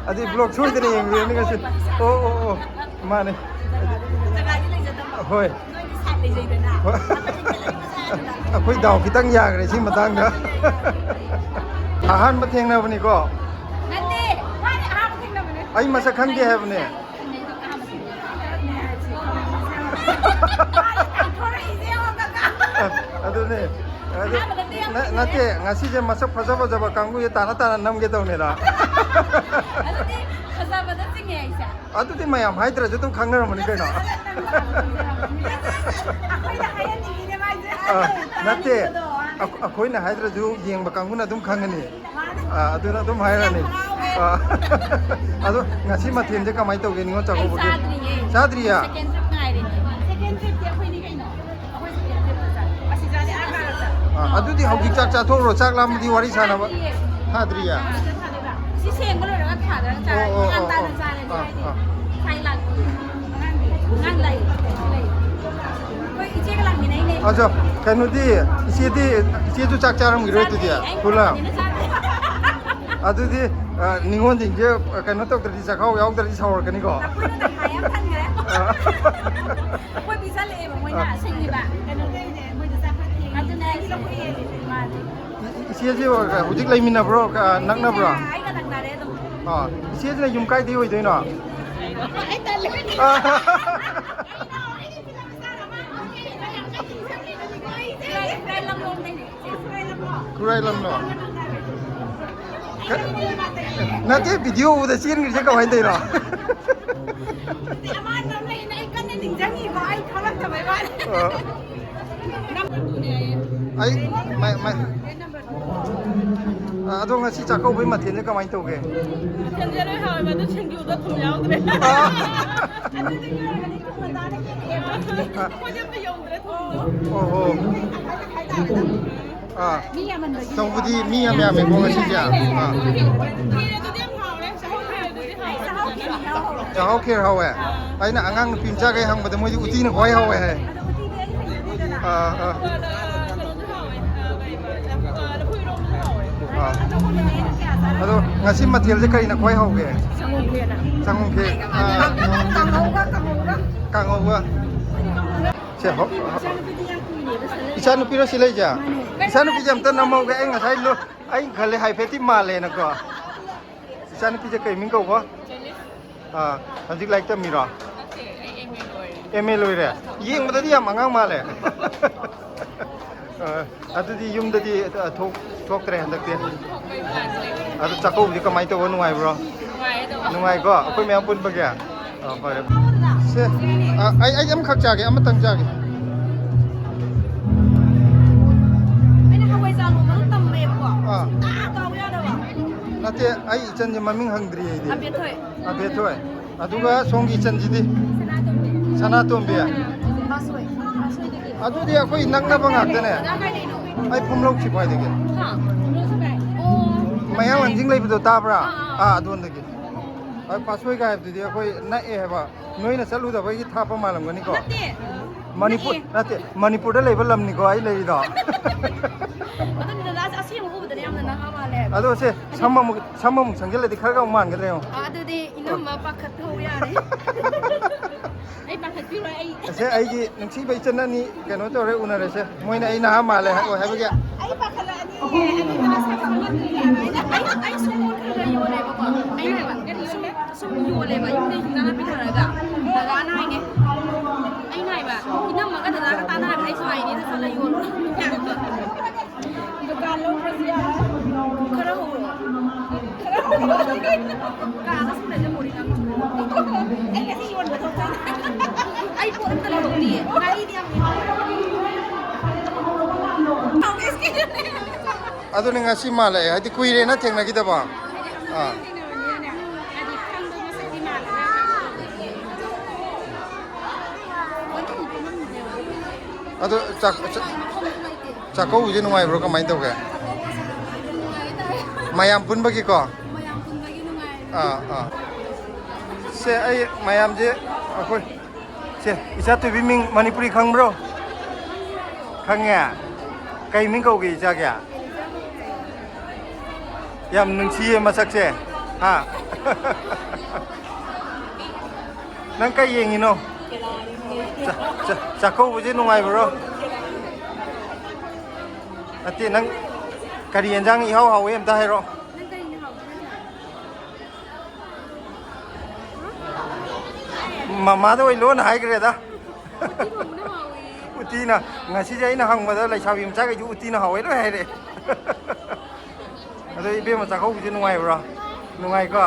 ꯑꯗꯨꯗꯤ ꯕ꯭ꯂꯣꯛ ꯁꯣꯏꯗꯅ ꯌꯦꯡꯕꯤꯔꯅꯤ ꯉꯁꯤ꯫ ꯑꯣ, ꯑꯣ, ꯑꯣ꯫ ꯃꯥꯅꯦ꯫ ꯖꯒꯥꯗꯤ ꯂꯩꯖꯗꯕ꯫ ꯍꯣꯏ꯫ ꯅꯣꯏꯗꯤ ꯁꯥꯏꯠ ꯂꯩꯖꯩꯗꯅ꯫ ꯍꯣꯏ꯫ ꯑꯩꯈꯣꯏ ꯗꯥꯎ ꯈꯤꯇꯪ ꯌꯥꯈ꯭ꯔꯦ ꯁꯤ ꯃꯇꯥꯡꯗ꯫ ꯑꯍꯥꯟꯕ ꯊꯦꯡꯅꯕꯅꯤꯀꯣ꯫ ꯅꯠꯇꯦ, ꯃꯥꯗꯤ ꯑꯍꯥꯟꯕ ꯊꯦꯡꯅꯕꯅꯦ꯫ ꯑꯩ ꯃꯁꯛ ꯈꯪꯗꯦ ꯍꯥꯏꯕꯅꯦ꯫ ꯑꯗꯨꯅꯦ꯫ ꯑꯗꯨ, ꯅ-, ꯅꯠꯇꯦ, ꯉꯁꯤꯁꯦ ꯃꯁꯛ ꯐꯖ ꯐꯖꯕ ꯀꯥꯡꯕꯨꯁꯦ ꯇꯥꯅ ꯇꯥꯅ ꯅꯝꯒꯦ ꯇꯧꯅꯤꯗ꯫ ꯑꯗꯨꯗꯤ ꯐꯖꯕꯗ ꯆꯤꯡꯉꯦ ꯑꯩꯁꯦ꯫ ꯑꯗꯨꯗꯤ ꯃꯌꯥꯝ ꯍꯥꯏꯗ꯭ꯔꯁꯨ ꯑꯗꯨꯝ ꯈꯪꯅꯔꯝꯃꯅꯤ ꯀꯩꯅꯣ꯫ ꯑꯩꯈꯣꯏꯅ ꯍꯥꯏꯍꯟꯅꯤꯡꯉꯤꯅꯦ ꯃꯥꯏꯁꯦ꯫ ꯑ, ꯅꯠꯇꯦ, ꯑꯩꯈꯣꯏꯅ ꯍꯥꯏꯗ꯭ꯔꯁꯨ ꯌꯦꯡꯕ ꯀꯥꯡꯕꯨꯅ ꯑꯗꯨꯝ ꯈꯪꯒꯅꯤ꯫ ꯑ, ꯑꯗꯨꯅ ꯑꯗꯨꯝ ꯍꯥꯏꯔꯅꯤ꯫ ꯑ, ꯑꯗꯣ ꯉꯁꯤ ꯃꯊꯦꯜꯁꯦ ꯀꯃꯥꯏꯅ ꯇꯧꯒꯦ, ꯅꯤꯉꯣꯜ ꯆꯥꯛꯀꯧꯕꯒꯤ? ꯆꯥꯗ꯭ꯔꯤꯌꯦ꯫ ꯆꯥꯗ꯭ꯔꯤꯌꯦ? ꯁꯦꯀꯦꯟ ꯇ꯭ꯔꯤꯞ ꯉꯥꯏꯔꯤꯅꯦ꯫ ꯁꯦꯀꯦꯟ ꯇ꯭ꯔꯤꯞꯇꯤ ꯑꯩꯈꯣꯏꯅꯤ ꯀꯩꯅꯣ꯫ ꯑꯩꯈꯣꯏ ꯁꯦꯀꯦꯟ ꯇ꯭ꯔꯤꯞꯇ ꯆꯠꯂꯦ꯫ ꯑꯁꯤ ꯆꯥꯗꯦ, ꯑꯥ ꯀꯥꯔꯛꯇ꯫ ꯑ, ꯑꯗꯨꯗꯤ ꯍꯧꯖꯤꯛ ꯆꯥꯛ ꯆꯥꯊꯣꯛꯎꯔꯣ, ꯆꯥꯛ ꯂꯥꯝꯃꯗꯤ ꯋꯥꯔꯤ ꯁꯥꯟꯅꯕ꯫ ꯆꯥꯗ꯭ꯔꯤꯌꯦ꯫ ꯊꯥꯗ꯭ꯔꯤꯌꯦ? ꯑꯥ, ꯁꯤꯗ ꯊꯥꯗꯣꯏꯕ꯫ ꯁꯤ ꯁꯦꯡꯕ ꯂꯣꯏꯔꯒ ꯊꯥꯗꯔꯒ ꯆꯥꯔꯦ꯫ ꯑꯣ, ꯑꯣ, ꯉꯥꯟ ꯑꯣ, ꯇꯥꯅ ꯑꯣ꯫ ꯆꯥꯔꯦ ꯑꯥ, ꯍꯥꯏꯗꯤ꯫ ꯑꯥ꯫ ꯁꯥꯏ ꯂꯥꯛ-, ꯑꯉꯥꯡꯗꯤ, ꯑꯉꯥꯡ ꯂꯥꯛꯏ꯫ ꯑꯩꯈꯣꯏ ꯏꯆꯦꯒ ꯂꯥꯛꯃꯤꯟꯅꯩꯅꯦ꯫ ꯑꯗꯣ ꯀꯩꯅꯣꯗꯤ, ꯏꯆꯦꯗꯤ, ꯏꯆꯦꯁꯨ ꯆꯥꯛ ꯆꯥꯔꯝꯈꯤꯔꯣꯏ ꯑꯗꯨꯗꯤ? ꯆꯥꯗꯦ, ꯑꯩ ꯄꯨꯂꯞ? ꯈꯛꯇꯅꯤꯅ ꯆꯥꯗꯦ꯫ ꯑꯗꯨꯗꯤ, ꯑ, ꯅꯤꯉꯣꯜꯁꯤꯡꯁꯦ, ꯑ, ꯀꯩꯅꯣ ꯇꯧꯗ꯭ꯔꯗꯤ, ꯆꯥꯛꯈꯥꯎ ꯌꯥꯎꯗ꯭ꯔꯗꯤ ꯁꯥꯎꯔꯛꯀꯅꯤꯀꯣ? ꯑꯩꯈꯣꯏꯅ ꯇꯪꯈꯥꯏ ꯌꯥꯝ ꯊꯟꯈ꯭ꯔꯦ꯫ ꯑ꯫ ꯑꯩꯈꯣꯏ ꯄꯤꯖꯜꯂꯛꯑꯦꯕ ꯃꯣꯏꯅ, ꯑ꯫ ꯁꯤꯡꯉꯤꯕ꯫ ꯀꯩꯅꯣ ꯇꯧꯔꯤꯅꯦ, ꯃꯣꯏꯗ ꯆꯥꯛ ꯈꯔ ꯊꯦꯡꯉꯦ꯫ ꯑꯗꯨꯅꯦ ꯍꯥꯏꯁꯦ꯫ ꯏ-, ꯏ-, ꯏꯆꯦꯁꯤ ꯍꯧꯖꯤꯛ ꯂꯩꯃꯤꯟꯅꯕ꯭ꯔꯣ? ꯑ, ꯅꯛꯅꯕ꯭ꯔꯣ? ꯑꯩꯒ ꯅꯛꯅꯔꯦ ꯑꯗꯨꯝ꯫ ꯑ, ꯏꯆꯦꯁꯤꯅ ꯌꯨꯝ ꯀꯥꯏꯗꯩ ꯑꯣꯏꯗꯣꯏꯅꯣ? ꯑꯩ ꯇꯜꯂꯦ꯫ ꯑ꯫ ꯈꯨꯔꯥꯏ ꯂꯝꯂꯣꯝꯗꯩꯅꯦ꯫ ꯈꯨꯔꯥꯏ ꯂꯝꯂꯣ? ꯅꯠꯇꯦ, ꯚꯤꯗꯤꯑꯣ ꯎꯕꯗ ꯆꯦꯟꯈ꯭ꯔꯤꯁꯦ ꯀꯃꯥꯏꯅ ꯇꯧꯔꯤꯅꯣ? ꯑꯃ ꯑꯅꯤ ꯑꯃ ꯂꯩꯌꯦꯅ ꯑꯩ ꯀꯟꯅ ꯅꯤꯡꯁꯤꯡꯉꯤꯀꯣ, ꯑꯩ ꯈꯪꯂꯛꯇꯕꯩ ꯋꯥꯅꯤ꯫ ꯑ꯫ ꯑꯩ ꯃ- ꯃ- ꯑ, ꯑꯗꯣ ꯉꯁꯤ ꯆꯥꯛꯀꯧꯕꯩ ꯃꯊꯦꯜꯁꯦ ꯀꯃꯥꯏꯅ ꯇꯧꯒꯦ? ꯃꯊꯦꯜꯁꯦ ꯂꯣꯏ ꯍꯥꯎꯋꯦꯕ, ꯑꯗꯨ ꯁꯤꯡꯖꯨꯗꯣ ꯊꯨꯝ ꯌꯥꯎꯗ꯭ꯔꯦ꯫ ꯑ꯫ ꯑꯗꯨꯗꯤ ꯉꯥꯏꯔꯒꯗꯤ ꯊꯨꯝ ꯃꯇꯥꯗ ꯍꯦꯜꯂꯛꯑꯦꯕ꯫ ꯑ꯫ ꯑꯩꯈꯣꯏꯗꯤ ꯑꯝꯇ ꯌꯧꯗ꯭ꯔꯦ ꯊꯨꯝꯗꯣ꯫ ꯑꯣ ꯍꯣ꯫ ꯑꯥ꯫ ꯃꯤ ꯌꯥꯝꯃꯟꯕꯒꯤ꯫ ꯇꯧꯕꯗꯤ ꯃꯤ ꯌꯥꯝ ꯌꯥꯝꯃꯦꯀꯣ ꯉꯁꯤꯁꯦ꯫ ꯑꯥ꯫ ꯈꯦꯔ ꯑꯗꯨꯗꯤ ꯌꯥꯝ ꯍꯥꯎꯔꯦ꯫ ꯆꯥꯛꯍꯥꯎ ꯈꯦꯔ ꯑꯗꯨꯗꯤ ꯍꯥꯎꯔꯦ꯫ ꯆꯥꯛꯍꯥꯎ ꯈꯦꯔ ꯍꯥꯎꯋꯦ꯫ ꯑꯩꯅ ꯑꯉꯥꯡ ꯅꯨꯄꯤ ꯃꯆꯥꯈꯩ ꯍꯪꯕꯗ ꯃꯣꯏꯗꯤ ꯎꯇꯤꯅ ꯈ꯭ꯋꯥꯏ ꯍꯥꯎꯋꯦ ꯍꯥꯏ꯫ ꯑꯗꯣ ꯎꯇꯤꯗꯤ ꯑꯩꯅ ꯍꯩꯅꯗꯦꯗꯅ꯫ ꯑꯥ, ꯑꯥ꯫ ꯑꯥ꯫ ꯑꯗꯣ ꯉꯁꯤ ꯃꯊꯦꯜꯁꯦ ꯀꯔꯤꯅ ꯈ꯭ꯋꯥꯏ ꯍꯥꯎꯒꯦ? ꯁꯪꯒꯣꯝ ꯈꯦꯔꯅ꯫ ꯁꯪꯒꯣꯝ ꯈꯦꯔ꯫ ꯑꯥ꯫ ꯀꯥꯡꯍꯧꯒ, ꯀꯥꯡꯍꯧꯒ꯫ ꯀꯥꯡꯍꯧꯒ꯫ ꯁꯦ, ꯍꯣ-, ꯍꯣ-, ꯏꯆꯥꯅꯨꯄꯤꯗꯤ ꯌꯥꯝ ꯀꯨꯏꯔꯦꯕ ꯁꯤꯗ ꯂꯩꯕ꯫ ꯏꯆꯥꯅꯨꯄꯤꯔꯣ ꯁꯤ ꯂꯩꯁꯦ? ꯃꯥꯅꯦ꯫ ꯏꯆꯥꯅꯨꯄꯤꯁꯦ ꯑꯝꯇ ꯅꯝꯍꯧꯒꯦ꯫ ꯑꯩ ꯉꯁꯥꯏ ꯂꯣ-, ꯑꯩ ꯈꯜꯂꯦ ꯍꯥꯏꯐꯦꯠꯇꯤ ꯃꯥꯜꯂꯦꯅꯀꯣ꯫ ꯏꯆꯥꯅꯨꯄꯤꯁꯦ ꯀꯩ ꯃꯤꯡ ꯀꯧꯕ? ꯑꯥ, ꯍꯧꯖꯤꯛ ꯂꯥꯏꯔꯤꯛ ꯇꯝꯃꯤꯔꯣ? ꯅꯠꯇꯦ, ꯑꯩ ꯑꯦꯝ ꯑꯦ ꯂꯣꯏꯔꯦ꯫ ꯑꯦꯝ ꯑꯦ ꯂꯣꯏꯔꯦ? ꯌꯦꯡꯕꯗꯗꯤ ꯌꯥꯝ ꯑꯉꯥꯡ ꯃꯥꯜꯂꯦ꯫ ꯑꯥ, ꯑꯗꯨꯗꯤ ꯌꯨꯝꯗꯗꯤ, ꯑ, ꯊꯣꯛ-, ꯊꯣꯛꯇ꯭ꯔꯦ ꯍꯟꯗꯛꯇꯤ? ꯊꯣꯛꯄꯩ ꯄ꯭ꯂꯥꯟ ꯂꯩꯇꯦ꯫ ꯑꯗꯨ ꯆꯥꯛꯀꯧꯕꯗꯤ ꯀꯃꯥꯏꯅ ꯇꯧꯕ, ꯅꯨꯡꯉꯥꯏꯕ꯭ꯔꯣ? ꯅꯨꯡꯉꯥꯏ ꯑꯗꯨꯝ꯫ ꯅꯨꯡꯉꯥꯏꯀꯣ? ꯑꯩꯈꯣꯏ ꯃꯌꯥꯝ ꯄꯨꯟꯕꯒꯤ? ꯑꯥ, ꯐꯔꯦ꯫ ꯁꯦ, ꯑꯥ, ꯑꯩ, ꯑꯩ ꯑꯃꯈꯛ ꯆꯥꯒꯦ, ꯑꯃꯇꯪ ꯆꯥꯒꯦ꯫ ꯑꯩꯅ ꯍꯋꯥꯏꯖꯥꯔ ꯂꯣꯟꯕꯗꯣ ꯇꯝꯃꯦꯕꯀꯣ꯫ ꯑꯥ꯫ ꯁꯨꯡꯇꯥ ꯇꯥꯎ ꯌꯥꯗꯕ꯫ ꯅꯠꯇꯦ, ꯑꯩ ꯏꯆꯟꯁꯦ ꯃꯃꯤꯡ ꯍꯪꯗ꯭ꯔꯤ ꯑꯩꯗꯤ꯫ ꯑꯕꯦꯊꯣꯏ꯫ ꯑꯕꯦꯊꯣꯏ꯫ ꯑꯗꯨꯒ ꯁꯣꯝꯒꯤ ꯏꯆꯟꯁꯤꯗꯤ? ꯁꯅꯥꯇꯣꯝꯕꯤ꯫ ꯁꯅꯥꯇꯣꯝꯕꯤ꯫ ꯄꯥꯁꯣꯏ꯫ ꯄꯥꯁꯣꯏꯗꯒꯤ꯫ ꯑꯗꯨꯗꯤ ꯑꯩꯈꯣꯏ ꯅꯛꯅꯕ ꯉꯥꯛꯇꯅꯦ꯫ ꯗꯗꯥ ꯀꯥꯏꯗꯩꯅꯣ? ꯑꯩ ꯐꯨꯝꯂꯧ ꯁꯤꯐꯥꯏꯗꯒꯤ꯫ ꯍꯥ? ꯐꯨꯝꯂꯧ ꯁꯤꯐꯥꯏ꯫ ꯑꯣ꯫ ꯃꯌꯥꯡ ꯂꯥꯡꯖꯤꯡ ꯂꯩꯕꯗꯣ ꯇꯥꯕ꯭ꯔꯥ? ꯑꯥ, ꯑꯥ꯫ ꯑꯥ, ꯑꯗꯣꯝꯗꯒꯤ꯫ ꯑꯩ ꯄꯥꯁꯣꯏꯒ ꯍꯥꯏꯕꯗꯨꯗꯤ ꯑꯩꯈꯣꯏ ꯅꯛꯑꯦ ꯍꯥꯏꯕ꯫ ꯅꯣꯏꯅ ꯆꯠꯂꯨꯗꯕꯒꯤ ꯊꯥꯞꯄ ꯃꯥꯜꯂꯝꯒꯅꯤꯀꯣ? ꯅꯠꯇꯦ꯫ ꯃꯅꯤꯄꯨꯔ, ꯅꯛꯑꯦ꯫ ꯅꯠꯇꯦ, ꯃꯅꯤꯄꯨꯔꯗ ꯂꯩꯕ ꯂꯝꯅꯤꯀꯣ ꯑꯩ ꯂꯩꯔꯤꯗꯣ꯫ ꯑꯗꯨꯅꯤ ꯗꯗꯥꯁꯦ ꯑꯁꯦꯡꯕ ꯎꯕꯗꯅꯦ ꯌꯥꯝꯅ ꯅꯍꯥ ꯃꯥꯜꯂꯦ ꯍꯥꯏꯕ꯫ ꯑꯗꯣ ꯁꯦ, ꯁꯝ ꯑꯃꯨꯛ, ꯁꯝ ꯑꯃꯨꯛ ꯁꯪꯖꯤꯜꯂꯗꯤ ꯈꯔꯒ ꯑꯃꯨꯛ ꯃꯥꯟꯒꯗ꯭ꯔꯥ ꯌꯦꯡꯉꯣ꯫ ꯑꯥ, ꯑꯗꯨꯗꯤ ꯏꯅꯝꯃ ꯄꯥꯈꯠꯍꯧ ꯌꯥꯔꯦ꯫ ꯑꯩ ꯄꯥꯈꯠꯄꯤꯔꯣꯏ, ꯑꯩ꯫ ꯑꯁꯦ, ꯑꯩꯒꯤ ꯅꯨꯡꯁꯤꯕ ꯏꯆꯟ ꯑꯅꯤ ꯀꯩꯅꯣ ꯇꯧꯔꯦ, ꯎꯅꯔꯁꯦ꯫ ꯃꯣꯏꯅ ꯑꯩ ꯅꯍꯥ ꯃꯥꯜꯂꯦ ꯍꯥꯏ-, ꯍꯥꯏꯕꯒꯤ꯫ ꯑꯩ ꯄꯥꯈꯠꯂꯛꯑꯅꯤ꯫ ꯑꯩ, ꯑꯩ, ꯑꯩ ꯁꯨꯝ ꯄꯣꯠ ꯈꯔ ꯈꯔ ꯌꯣꯜꯂꯦꯕꯀꯣ꯫ ꯑꯩꯅ ꯍꯥꯏꯕ, ꯁꯨꯝ, ꯁꯨꯝ ꯌꯣꯜꯂꯦꯕ꯫ ꯌꯨꯝꯗꯩ ꯍꯤꯟꯖꯥꯡ ꯅꯥꯄꯤ ꯊꯥꯔꯛꯑꯒ ꯗꯗꯥꯅ ꯍꯥꯏꯅꯦ꯫ ꯑꯩꯅ ꯍꯥꯏꯕ, "ꯏꯅꯝꯃꯒ ꯗꯗꯥꯒ ꯇꯥꯟꯅꯔꯒ ꯑꯩꯁꯨ ꯍꯥꯏꯅꯦ, ꯆꯠꯂ ꯌꯣꯜꯂꯣ꯫" ꯗꯨꯀꯥꯟ ꯂꯧꯗ꯭ꯔꯁꯨ ꯌꯥꯔꯦ꯫ ꯈꯔ ꯍꯧꯔꯣ꯫ ꯈꯔ ꯍꯧꯔꯣ꯫ ꯀꯥꯗ ꯁꯨꯝ ꯂꯩꯖꯕ ꯕꯣꯔꯤꯡ ꯌꯥꯝ ꯆꯨꯏ꯫ ꯑꯩ ꯉꯁꯤ ꯌꯣꯟꯕ ꯊꯣꯛꯇꯣꯏꯅꯦ꯫ ꯑꯩ ꯄꯣꯠ ꯑꯝꯇ ꯂꯩꯍꯧꯗꯤꯌꯦ꯫ ꯉꯥꯔꯤꯗꯤ ꯌꯥꯝ ꯂꯩꯍꯧꯋꯦ꯫ ꯑꯗꯨꯅꯤ ꯉꯁꯤ ꯃꯥꯜꯂꯛꯑꯦ, ꯍꯥꯏꯗꯤ ꯀꯨꯏꯔꯦꯅ ꯊꯦꯡꯅꯈꯤꯗꯕ꯫ ꯑꯥ꯫ ꯑꯗꯣ ꯆꯥꯛ-, ꯆꯥꯛ-, ꯆꯥꯛꯀꯧꯕꯁꯦ ꯅꯨꯡꯉꯥꯏꯕ꯭ꯔꯣ, ꯀꯃꯥꯏꯅ ꯇꯧꯒꯦ? ꯃꯌꯥꯝ ꯄꯨꯟꯕꯒꯤꯀꯣ? ꯑꯥ, ꯑꯥ꯫ ꯁꯦ, ꯑꯩ ꯃꯌꯥꯝꯁꯦ, ꯑꯩꯈꯣꯏ, ꯁꯦ, ꯏꯆꯥ ꯊꯣꯏꯕꯤ ꯃꯤꯡ ꯃꯅꯤꯄꯨꯔꯤ ꯈꯪꯕ꯭ꯔꯣ? ꯈꯪꯉꯦ꯫ ꯀꯩ ꯃꯤꯡ ꯀꯧꯒꯦ ꯏꯆꯥꯒꯤ? ꯌꯥꯝ ꯅꯨꯡꯁꯤꯌꯦ ꯃꯁꯛꯁꯦ꯫ ꯍꯥ? ꯅꯪ ꯀꯩ ꯌꯦꯡꯉꯤꯅꯣ? ꯆꯥ-, ꯆꯥ-, ꯆꯥꯛꯀꯧꯕꯁꯦ ꯅꯨꯡꯉꯥꯏꯕ꯭ꯔꯣ? ꯅꯠꯇꯦ, ꯅꯪ ꯀꯔꯤ ꯌꯦꯟꯖꯥꯡ ꯏꯍꯥꯎ ꯍꯥꯎꯋꯦ ꯑꯝꯇ ꯍꯥꯏꯔꯛꯑꯣ꯫ ꯃꯃꯥꯗ ꯑꯣꯏ ꯂꯣꯟꯅ ꯍꯥꯏꯈ꯭ꯔꯦꯗ꯫ ꯎꯇꯤꯅ, ꯉꯁꯤꯁꯦ ꯑꯩꯅ ꯍꯪꯕꯗ ꯂꯩꯁꯥꯕꯤ ꯃꯆꯥꯈꯩꯁꯨ ꯎꯇꯤꯅ ꯍꯥꯎꯋꯦ ꯂꯣꯏ ꯍꯥꯏꯔꯛꯑꯦ꯫ ꯑꯗꯣ ꯏꯕꯦꯝꯃ ꯆꯥꯛꯀꯧꯕꯁꯦ ꯅꯨꯡꯉꯥꯏꯕ꯭ꯔꯣ? ꯅꯨꯡꯉꯥꯏꯀꯣ?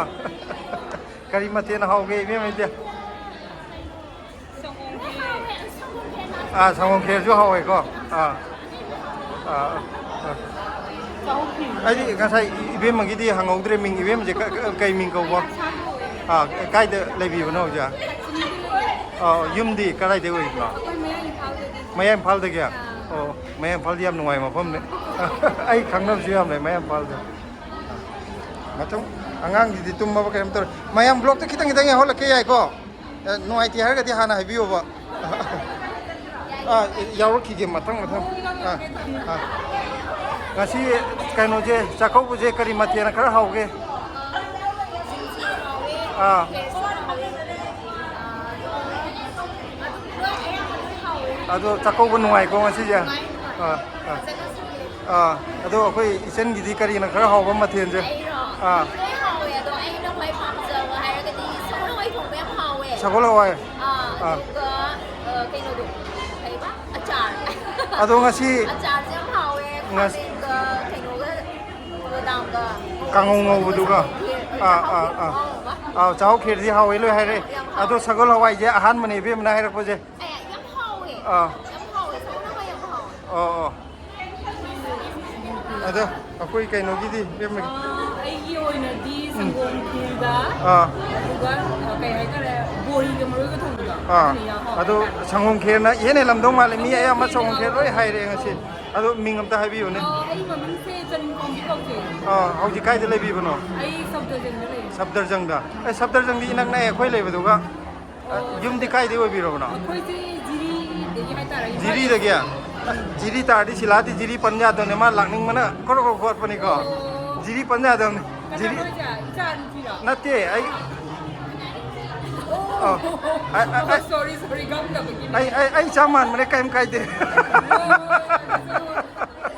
ꯀꯔꯤ ꯃꯊꯦꯜ ꯍꯥꯎꯒꯦ ꯏꯕꯦꯝꯃ ꯏꯗꯤ? ꯑꯥ, ꯁꯪꯒꯣꯝ ꯈꯦꯔꯁꯨ ꯍꯥꯎꯋꯦꯀꯣ꯫ ꯑꯥ꯫ ꯑꯥ, ꯑꯥ꯫ ꯑꯩꯗꯤ ꯉꯁꯥꯏ ꯏꯕꯦꯝꯃꯒꯤꯗꯤ ꯍꯪꯍꯧꯗ꯭ꯔꯦ ꯃꯤꯡ꯫ ꯏꯕꯦꯝꯃꯁꯦ ꯀ-, ꯀ-, ꯀꯩ ꯃꯤꯡ ꯀꯧꯕ? ꯑꯥ, ꯀꯥꯏꯗ ꯂꯩꯕꯤꯕꯅꯣ ꯍꯧꯖꯤꯛ? ꯑꯥ, ꯌꯨꯝꯗꯤ ꯀꯗꯥꯏꯗꯩ ꯑꯣꯏꯕꯅꯣ? ꯃꯌꯥꯏ ꯏꯝꯐꯥꯜꯗꯒꯤ? ꯑꯣ, ꯃꯌꯥꯏ ꯏꯝꯐꯥꯜꯗꯤ ꯌꯥꯝ ꯅꯨꯡꯉꯥꯏ ꯃꯐꯝꯅꯦ꯫ ꯑꯩ ꯈꯪꯅꯕꯁꯨ ꯌꯥꯝ ꯂꯩ ꯃꯌꯥꯏ ꯏꯝꯐꯥꯜꯗ꯫ ꯃꯊꯪ ꯑꯉꯥꯡꯁꯤꯗꯤ ꯇꯨꯝꯃꯕ ꯀꯩꯅꯣꯝ ꯇꯧꯔꯦ꯫ ꯃꯌꯥꯝ ꯕ꯭ꯂꯣꯛꯇ ꯈꯤꯇꯪ ꯈꯤꯇꯪ ꯌꯥꯎꯍꯜꯂꯛꯀꯦ ꯌꯥꯏꯀꯣ? ꯑꯦ, ꯅꯨꯡꯉꯥꯏꯇꯦ ꯍꯥꯏꯔꯒꯗꯤ ꯍꯥꯟꯅ ꯍꯥꯏꯕꯤꯌꯣꯕ꯫ ꯑꯥ, ꯌꯥꯎꯔꯛꯈꯤꯒꯦ ꯃꯊꯪ ꯃꯊꯪ꯫ ꯑꯥ, ꯑꯥ꯫ ꯉꯁꯤ ꯀꯩꯅꯣꯁꯦ, ꯆꯥꯛꯀꯧꯕꯁꯦ ꯀꯔꯤ ꯃꯊꯦꯜꯅ ꯈꯔ ꯍꯥꯎꯒꯦ? ꯑꯥ꯫ ꯑꯗꯣ ꯆꯥꯛꯀꯧꯕ ꯅꯨꯡꯉꯥꯏꯀꯣ ꯉꯁꯤꯁꯦ? ꯑꯥ, ꯑꯥ꯫ ꯑꯥ, ꯑꯗꯣ ꯑꯩꯈꯣꯏ ꯏꯆꯟꯒꯤꯗꯤ ꯀꯔꯤꯅ ꯈꯔ ꯍꯥꯎꯕ ꯃꯊꯦꯜꯁꯦ? ꯑꯩꯔꯣ? ꯑꯥ꯫ ꯂꯣꯏ ꯍꯥꯎꯋꯦ, ꯑꯗꯣ ꯑꯩꯅ ꯈ꯭ꯋꯥꯏ ꯄꯥꯝꯖꯕ ꯍꯥꯏꯔꯒꯗꯤ ꯁꯒꯣꯜ ꯍꯋꯥꯏ ꯊꯣꯡꯕ ꯌꯥꯝ ꯍꯥꯎꯋꯦ꯫ ꯁꯒꯣꯜ ꯍꯋꯥꯏ? ꯑꯥ, ꯑꯥ꯫ ꯑꯗꯨꯒ, ꯑ, ꯀꯩꯅꯣꯗꯣ, ꯀꯩꯕ? ꯑꯆꯥꯔ꯫ ꯑꯗꯣ ꯉꯁꯤ ꯑꯆꯥꯔꯁꯦ ꯌꯥꯝ ꯍꯥꯎꯋꯦ, ꯉꯁ- ꯈꯥꯃꯦꯟꯒ ꯀꯩꯅꯣꯒ, ꯕꯗꯥꯝꯒ꯫ ꯀꯥꯡꯉꯧ ꯉꯧꯕꯗꯨꯒ? ꯁꯒꯣꯜ ꯈꯦꯔ, ꯑꯥ, ꯑꯥ, ꯆꯥꯛꯍꯥꯎ ꯑꯥ꯫ ꯈꯦꯔ ꯍꯥꯎꯋꯦ꯫ ꯑꯥ, ꯆꯥꯛꯍꯥꯎ ꯈꯦꯔꯗꯤ ꯍꯥꯎꯋꯦ ꯂꯣꯏ ꯍꯥꯏꯔꯦ꯫ ꯌꯥꯝ ꯍꯥꯎꯋꯦ꯫ ꯑꯗꯣ ꯁꯒꯣꯜ ꯍꯋꯥꯏꯁꯦ ꯑꯍꯥꯟꯕꯅꯦ ꯏꯕꯦꯝꯃꯅ ꯍꯥꯏꯔꯛꯄꯁꯦ꯫ ꯑꯦ, ꯌꯥꯝ ꯍꯥꯎꯋꯦ꯫ ꯑꯥ꯫ ꯌꯥꯝ ꯍꯥꯎꯋꯦ, ꯁꯒꯣꯜ ꯍꯋꯥꯏ ꯌꯥꯝ ꯍꯥꯎꯋꯦ꯫ ꯑꯣ, ꯑꯣ꯫ ꯑꯗꯣ ꯑꯩꯈꯣꯏ ꯀꯩꯅꯣꯒꯤꯗꯤ ꯏꯕꯦꯝꯃꯒꯤ꯫ ꯑꯩꯒꯤ ꯑꯣꯏꯅꯗꯤ ꯁꯪꯒꯣꯝ ꯈꯤꯔꯗ ꯑꯥ ꯑꯗꯨꯒ ꯀꯩ ꯍꯥꯏꯇꯥꯔꯦ, ꯕꯣꯔꯤꯒ ꯃꯔꯣꯏꯒ ꯊꯣꯡꯕꯗꯣ ꯑꯥ ꯑꯗꯨꯅ ꯌꯥꯝ ꯍꯥꯎꯋꯦ ꯑꯗꯣ ꯍꯥꯏꯇꯥꯔꯦ꯫ ꯁꯪꯒꯣꯝ ꯈꯦꯔꯅ ꯏꯍꯦꯟ ꯍꯦꯜꯂꯝꯗꯧ ꯃꯥꯜꯂꯦ꯫ ꯃꯤ ꯑꯌꯥꯝꯕ ꯁꯪꯒꯣꯝ ꯈꯦꯔ ꯂꯣꯏ ꯍꯥꯏꯔꯦ ꯉꯁꯤ꯫ ꯑꯗꯣ ꯃꯤꯡ ꯑꯝꯇ ꯍꯥꯏꯕꯤꯌꯨꯅꯦ꯫ ꯑꯥ, ꯑꯩ ꯃꯃꯤꯡꯁꯦ ꯆꯅꯤꯡꯈꯣꯝꯕꯤ ꯀꯧꯖꯩ꯫ ꯑꯥ, ꯍꯧꯖꯤꯛ ꯀꯥꯏꯗ ꯂꯩꯕꯤꯕꯅꯣ? ꯑꯩ ꯁꯐꯗꯔꯖꯪꯗ ꯂꯩꯌꯦ꯫ ꯁꯐꯗꯔꯖꯪꯗ꯫ ꯑꯦ, ꯁꯐꯗꯔꯖꯪꯗꯤ ꯏꯅꯛ ꯅꯛꯑꯦ ꯑꯩꯈꯣꯏ ꯂꯩꯕꯗꯨꯒ꯫ ꯑ, ꯌꯨꯝꯗꯤ ꯀꯥꯏꯗꯩ ꯑꯣꯏꯕꯤꯔꯕꯅꯣ? ꯑꯩꯈꯣꯏꯁꯦ ꯖꯤꯔꯤꯗꯒꯤ ꯍꯥꯏꯇꯥꯔꯦ, ꯏꯝꯐꯥꯜ ꯖꯤꯔꯤꯗꯒꯤ? ꯑꯁ, ꯖꯤꯔꯤ ꯇꯥꯔꯗꯤ ꯁꯤꯂꯥꯗꯤ ꯖꯤꯔꯤ ꯄꯟ ꯌꯥꯗꯕꯅꯦ꯫ ꯃꯥ ꯂꯥꯛꯅꯤꯡꯕꯅ ꯀ꯭ꯔꯣꯛ ꯀ꯭ꯔꯣꯛ ꯈꯣꯠꯄꯅꯤꯀꯣ꯫ ꯖꯤꯔꯤ ꯄꯟ ꯌꯥꯗꯕꯅꯤ꯫ ꯖꯤꯔꯤ ꯀꯅꯥꯅꯣ ꯍꯥꯏꯁꯦ? ꯏꯆꯥ ꯅꯨꯄꯤꯔꯣ? ꯅꯠꯇꯦ, ꯑꯩ ꯑꯣ, ꯑꯥ, ꯑꯩ, ꯑꯩ, ꯑꯩ, ꯁꯣꯔꯤ ꯁꯣꯔꯤ, ꯈꯪꯗꯕꯒꯤꯅꯦ꯫ ꯑꯩ, ꯑꯩ, ꯑꯩ ꯏꯆꯥ ꯃꯥꯟꯕꯅꯦ, ꯀꯩꯝ ꯀꯥꯏꯗꯦ꯫